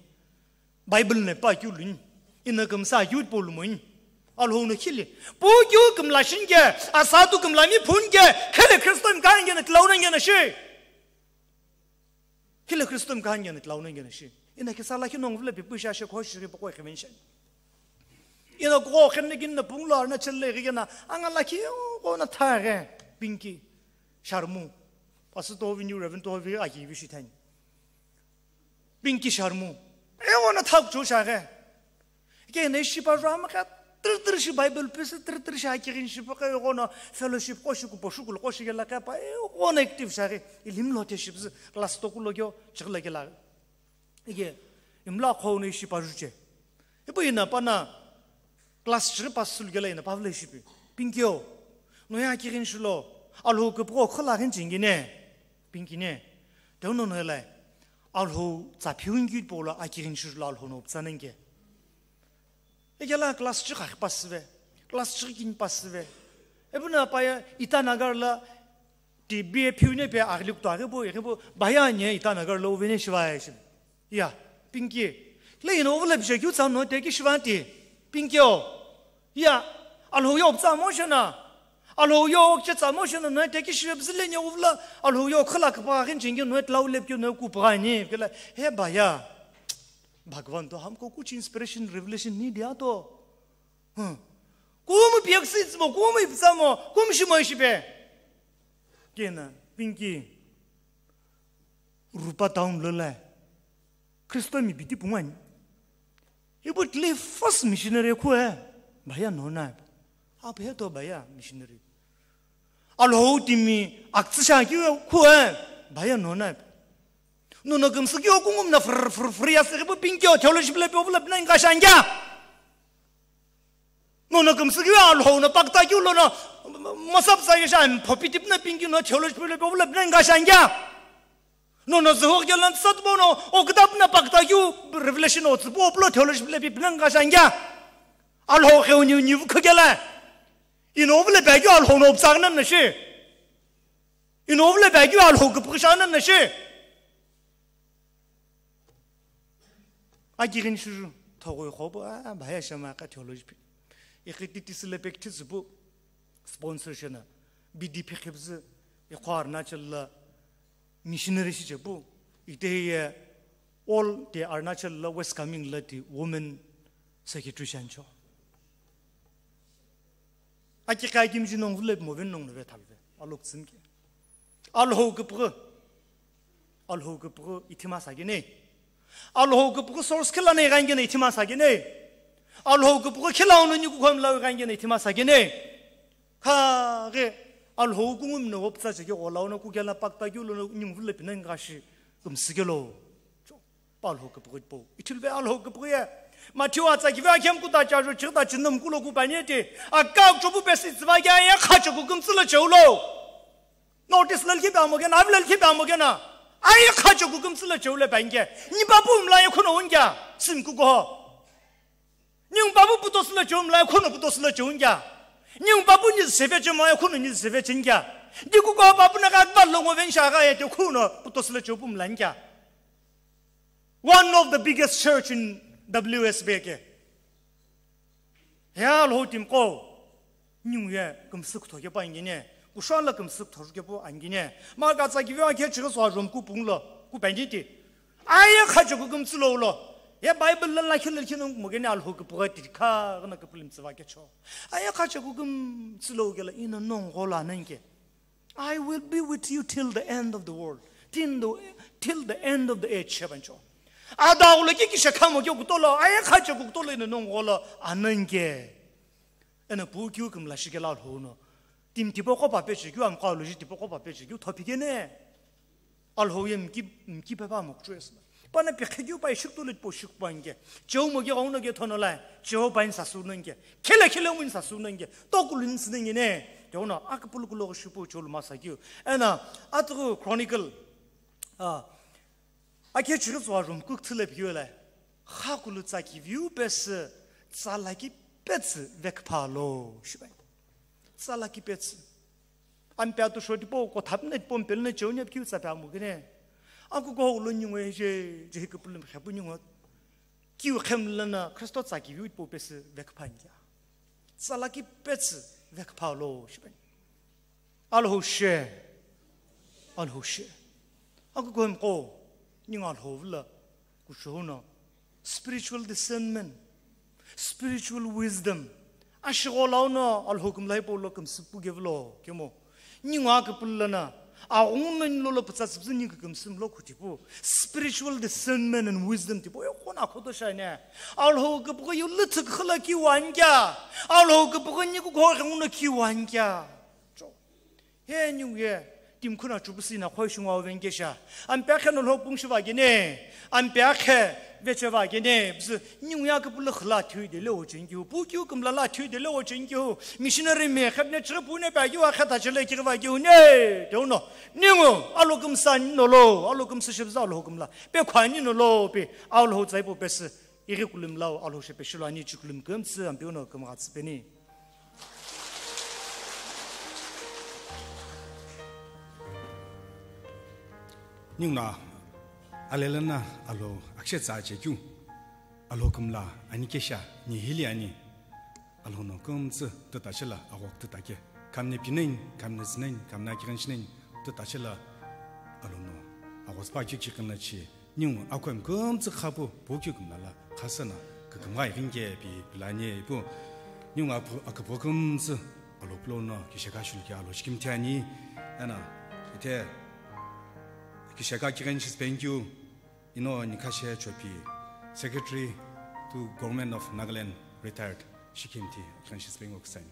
Bible ne pa keu luni. Ina kümsa keu tipau lumoi. Alhou no khili. Pu keu kümla shinge, asatu kümla mi phunge, khele Kristo mi kange na tilau na nge na shi. Khele Kristo mi kange na tilau na nge na shi. Ina kisa lakhi no nguvle pi pu sha she kho shi ri pa koi khemen sha. Ina ko khenne kin na punglo arna chelle ri na, anga lakhi ko na tha re, Pinky Sharma. Pastor Tovi, New Reverend Tovi, aki vi shi thani. Pinky Sharma. E, ona thak chu sha ghe. Ke ne shi pa rama ka, tiri tiri shi Bible pisi, tiri tiri shi akirin shi pa ka, e, ona fellowship ko shi ku po shi ku lo ko shi ke la ka pa, e, ona active sha ghe. Ilim lo te shi pisi, class to ku lo kyo, chik la ke la. Ike, imla kho ne shi pa ju che. Ipu ina pa na, class three pass sulu kela ina Pavle shipi. Pinky o, no ya kirin shilo, Alhou kipghi khala ghin chingine. Pinky ne. Teu no no lai. Alhou tsa phiun ki pola akirin shilo Alhou no ptsa nenge. Ikela class three kha pass ve. Class three kin pass ve. Ebuna pa ya Itanagar la ti B A phiune pe agli kutu aghi bu, aghi bu, baya nye Itanagar lo vene shiva ya shi. Ya, Pinky. Le ino uvula bisha kyu tsa no te ki shiva ti. Pinky o. Ya, Alhou yo tsa mo shana. Alhou yo che tsa mo shana no te ki shiva bzile nye uvula. Alhou yo khala kpa ghin chingi no tlau lep kyu no ku pa ni. Kela, he baya. भगवान तो हमको कुछ inspiration, revelation नहीं दिया तो। Hmm. Kumu piak sits mo, kumu ipsa mo, kumu shimo ishipe. Kena, Pinky. Rupa town lo la. Kristo mi biti pungani. Ibu tli first missionary khu e. Baya no na. Apu he to baya missionary. Alhou timi aktsisha ki khu e. Baya no na. Nono kümsü kyo kungum na fr, fr, fr ya siri bu Pinky o theology bile pe ovula bina inga shangya. Nono kümsü kyo Alhou no pakta kyu lo no masap sa yesha em popitip na Pinky no theology bile pe ovula bina inga shangya. Nono zehok ya lan sat bo no okdap na pakta kyu revelation o tsipo oplo theology bile pe bina inga shangya. Alhou kheu niu niu khagela. Ino ovula pe kyo Alhou no psagna na shi. Ino ovula pe kyo Alhou kipghi shana na shi. Akirin shuju, thogoi khobo, a, baya shama ka theology pi. Ikiti tisile pek tisibu, sponsor shana, B D P khibzi, ikho Arunachal la missionary shi chebu, ite ye all the Arunachal la West Kameng la the women secretary shancho. Aki kai kimji nong vlep mo ven nong nove thalve. Alok tsimke. Alhou kipghi. Alhou kipghi ithima sakene. Alhou kipghi source khila nei gangene ithima sakene. Alhou kipghi khila ono niku khom lau gangene ithima sakene. Kha ge Alhou kungum no opsa cheke golau no kugela pakta gyulo no nyung vlep nang gashi kumsikelo. Pa Alhou kipghi po. Ithilve Alhou kipghi ye. Matthew atsa kive akhem kuta chajo chirda chinum kulo ku panyete. Aka chobu pesi tsiva ya ya khacho ku kumtsilo cheulo. Notice lal khipa mo gena, avlal khipa mo gena. Ai khacho ku kumtsilo cheule bange. Ni babu mla ye khuno ungya. Sim ku go. Ni babu puto silo cheumla ye khuno puto silo cheungya. Ni babu ni seve chemo ye khuno ni seve chengya. Di ku go babu na ga ba longo ven sha ga ye te khuno puto silo cheupu mlangya. One of the biggest church in W S B ke. Ya Alhou tim ko. Nyung ye kümsük thoke pa angine. Kushon la kümsük thoke po angine. Ma ka tsa kive ke chighi so ajom ku punglo. Ku panditi. Aye khacho ku kümtsilo lo. Ye Bible la la khil khil mo gene Alhou kipghi ti kha gna kiplim tsiva ke cho. Aye khacho ku kümtsilo gela ina nong gola nang ke. I will be with you till the end of the world. Till the, till the end of the age, shebancho. Adaghulo kiki shekha mo keu kutolo, aye khache kutolo ino nongu gholo anange. Eno pu keu kümla shikela Alhou no. Timi tipaqo pape chekeu, amqo aloji tipaqo pape chekeu, thopi kene. Alhou ye mki, mki pepa mo kuchwesla. Pana pikhe keu pa ishiktu le po shikpange. Cheu mo ge gauno ge thono lai. Cheu pa insa sunange. Khele khele mo insa sunange. Tokulu insinange ne. Cheu no akapulu kulo shipu cheu lu masa keu. Eno, atru Chronicle. Ah, Akhe chighi tsuwa room cook thile piyo le, khakulu tsa kiviu pesü, tsa laki petsü vekphalo, shibai. Tsa laki petsü. Ampe atu shoti po, ko thapne po mpelne cheu ne piu tsa pe amu kene. Aku ko ulo nyungwe je, je hi kupulum khepu nyungwe. Kiu khem lana, Kristo tsa kiviu po pesü vekphangia. Tsa laki petsü vekphalo, shibai. Alhou she. Alhou she. Aku kohim ko, ningu Alhou vula, kuchou no. Spiritual discernment. Spiritual wisdom. Ashigho lau no, Alhou kumlai po lo kumsupu gevlo, kemo. Ningu akapulana, aghungu no nilo lo putsa tsipsu ningu kumsum lo kutipu. Spiritual discernment and wisdom tipo, yo kona koto shai ne. Alhou kupuko yu lutuk khula ki wangya. Alhou kupuko niku ko ghenguno ki wangya. Cho. He ningu ye, timkhuna chupusi na khoi shungwa vengkesha. Ampe akhe no lo pung shiva gene. Ampe akhe vecheva gene. Bzu, ningu ya kupulu khla thui de le o chengi hu. Pu kiu kumla la thui de le o chengi hu. Missionary me khapne chire pu ne pa kiu akhe ta chele kiri va kiu ne. Deuno. Ningu, alo kumsa nolo. Alo kumsa shibza alo kumla. Pe khwani nolo pe. Alo tsai po pes. Ighi kulum lau Alhou shepe shilo ani chi kulum kumtsü ampeu no kumgha tsüpeni. Ningu no alelana Alhou akshe tsa chekeu. Alhou kumla ani kesha ni hili ani. Alhou no kumtsü tuta chila aghok tuta ke. Kamne pineng, kamne zineng, kamne akigen shineng tuta chila Alhou no aghospa kikikina chi. Ningu akhwem kumtsü khapu, pu kiu kumla la, khasana, kakamgha ighinke pi pilani ipu. Ningu apu, akapu kumtsü, alo pulo no, kisheka shulki alo shikim tiani, ana, ite, kisheka kigen shis thank you, ino Nikashe Chopi, Secretary to Government of Nagaland, retired, shikim ti, kigen shis thank you kusani.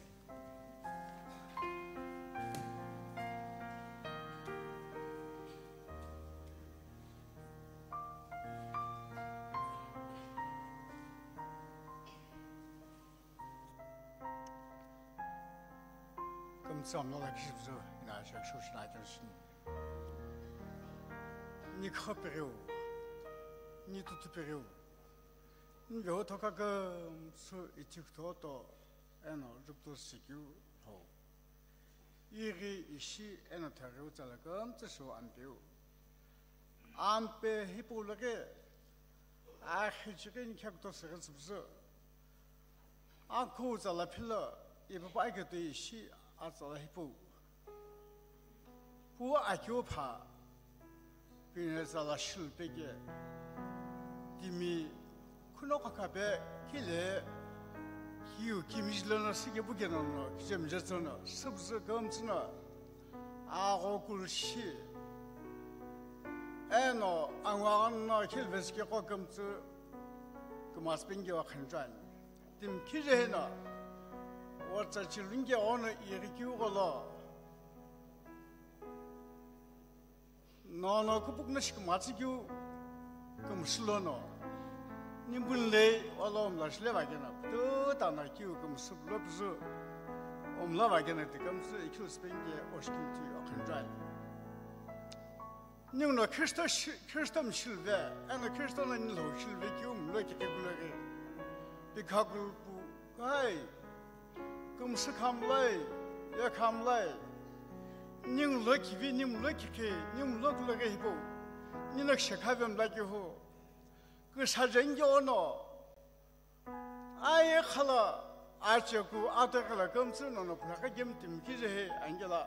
Kumtsa mla la kishibzu ina shak shu shina kenshin. Ni khapiriu, ni tutupiriu. Nge othoka kumtsu itiktoto eno juktu sikiu ho. Ighi ishi eno thariu tsala kumtsu shu ampeu. Ampe hipau laghi, akhichighi ni kheku to sighi tsüpüzü. Akhu tsala philo, ipupu aketo ishi atsala hipau. Pu akeu pha, pine tsala shilpeke. Timi khuno khakhape kile kiu kimiji lono sike pukenono kichemje tsono, süpüzü kumtsuno, agho kulushi. Eno angwa no khilvesike qo kumtsu kumaspengi wa khanjuani. Timi kije hino, watsa chilunge ono irikiu golo. Nono kupukno shikumatsu kiu kumusulono. Nimbunlei olo umla shile vagena. Tutana kiu kumusulo puzu. Umla vagena tikamsu ikiu spenge oshkinti okhanjuai. Ninguno Kristo shi-, Kristo mshilve, eno Kristo no nilo shilve kiu mlo kikibulere. Pikhakulpu, kai, kumsu khamlai, ya khamlai. Ningulo kivi, ningulo kikhe, ningulo kulere hipo. Nino kishekha vemla kiho. Kusa jenge ono. Aye khala, acheku, atekhala kumtsu nono phaka gem timi kijehe angela.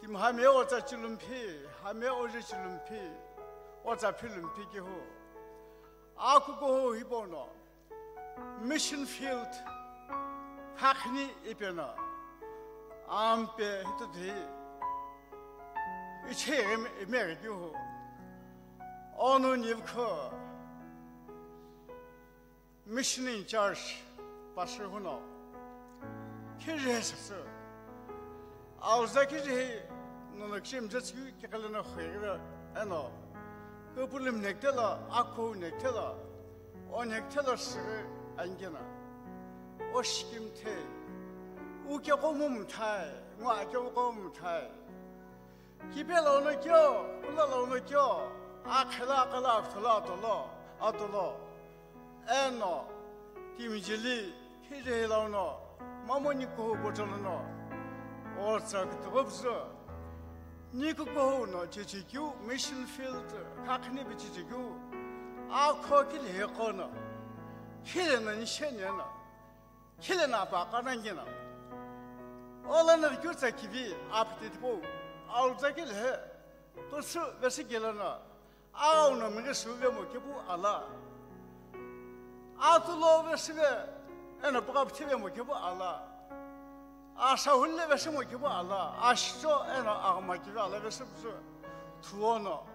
Timi hame otsa chilumphi, hame oje chilumphi, otsa philumphi kiho. Akuko ho hipono. Mission field, phakhini ipena. Ampe hituthi. Iche eme, eme kiho. Onu nivkho. Mission in charge, Pastor Huno, kiri he sasü. Aluza kiri he nono kishim jetsü kikele no khwegire eno. Kupulum nektela, akho nektela, o nektela sire angena. O shikim the, uke komum thai, ngwa ke komum thai. Kipe launo kyo, kula launo kyo, akhela akala akthola atolo, atolo. Eno, timi jeli, kiri he launo, mamoni kuhu botolono. Otsa kutugo bzu. Niku kuhu no chichikyu, mission field, kakhni bi chichikyu. Akho kili he kono. Kile no nishene no. Kile na pa kanangina. Ola na kyu tsa kivi apti tipo. Aluza kile he. Kusu vesi gilana. Au no mini suve mo kipu ala. Atulo vesive. Eno puka ptive mo kipu ala. Asa hulle vesi mo kipu ala. Asho eno agma kive ala vesi bzu. Tuono.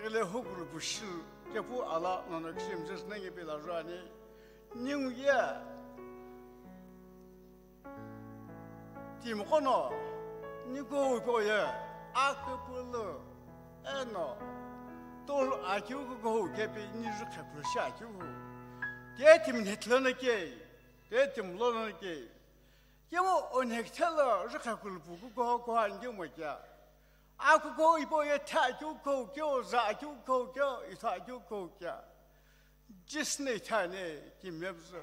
Ile hukuru bushil kipu ala. Nono kishim jis nangi pila ruani. Ningu ye. Timi kono, niku upo ye, akupulu, eno, tolu akiu kukuhu kepi nizu khepulu shi akiu. Te timi nhetlo na ke, te timi lo na ke. Kemo onhekthelo zu khepulu pu kukuhu kuha ngi mo kya. Akukuhu ipo ye tha akiu kuhu kyo, za akiu kuhu kyo, itha akiu kuhu kya. Jisne thane kimebzu.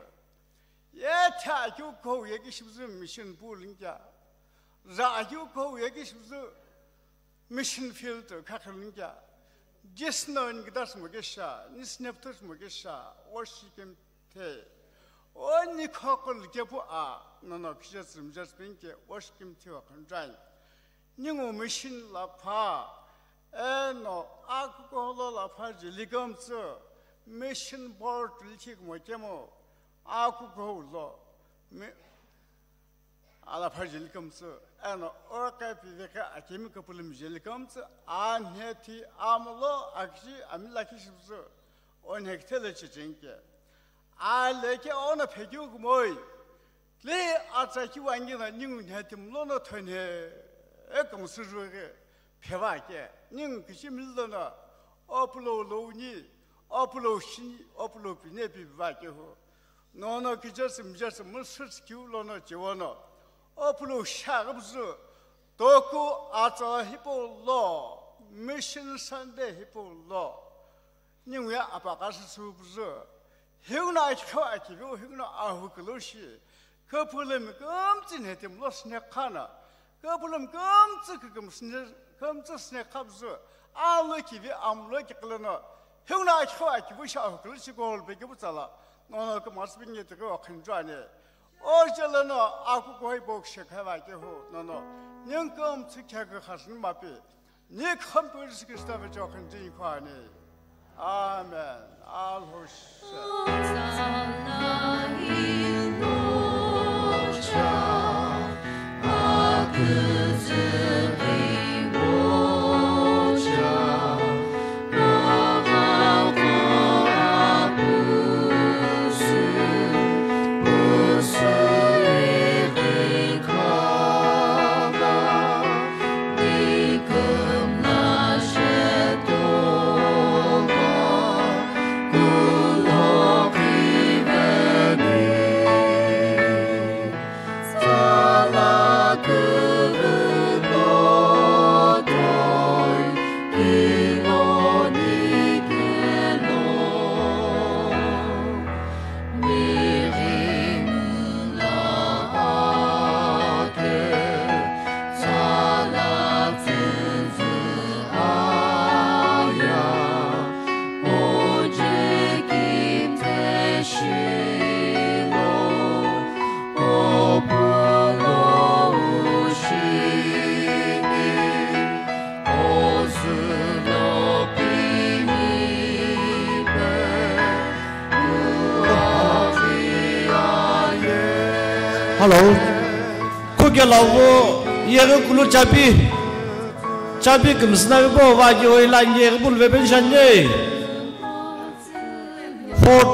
Ye tha kyu ko ye ki shibzu mission pool nja. Za kyu ko ye ki shibzu mission field ka khal nja. Jisno in gidas mo gesha, nisneptus mo gesha, worship him te. O ni khokol ke pu a, no no kije zim jas pinke, worship him te wa khanjai. Ningu mission la pha, eno, akukuholo la pha jilikamtsü, mission board lichik mo kemo, akukuholo, mi-, ala pha jilikamtsü, eno, orke piveke akemi kapulum jilikamtsü, anhe thi amlo, akshi, amila kishibzu, onhekthele chichinke. Aleke ono phekeu kumoi. Le atsa ki wangi na ningu nhe timlo no thonhe. E kung suru ke pheva ke. Ningu kishi mil lo no. Opulo lo ni. Opulo shini. Opulo pine pi va ke ho. No no ki just, just musus kiu lo no chiwo no. Opulo sha gabzu. Toku atsa hipo lo. Mission Sunday hipo lo. Ningu ya apaka süsü püzü. Hiuna akho akiviu, hiuna ahu kulushi. Kapulum kumtsi netim lo sne khana. Kapulum kumtsi kukum sne, kumtsi sne khabzu. Alo kivi amlo kiklano. Hiuna akho akiviu sha ahu kulushi gol be kibu tsala. Nono kumas binye tuku okhinjane. Ojala no aku koi bok shekha va ke ho. Nono. Ning kumtsi kya ke khasni mapi. Ni khampu Jisu Krista ve chokhan jing khwani. Amen. Alhosha. Hello. Kuke lawu yeghi kulu chapi. Chapi kümsüna vipo va ki oila nge yeghi bulu ve pension ye. Four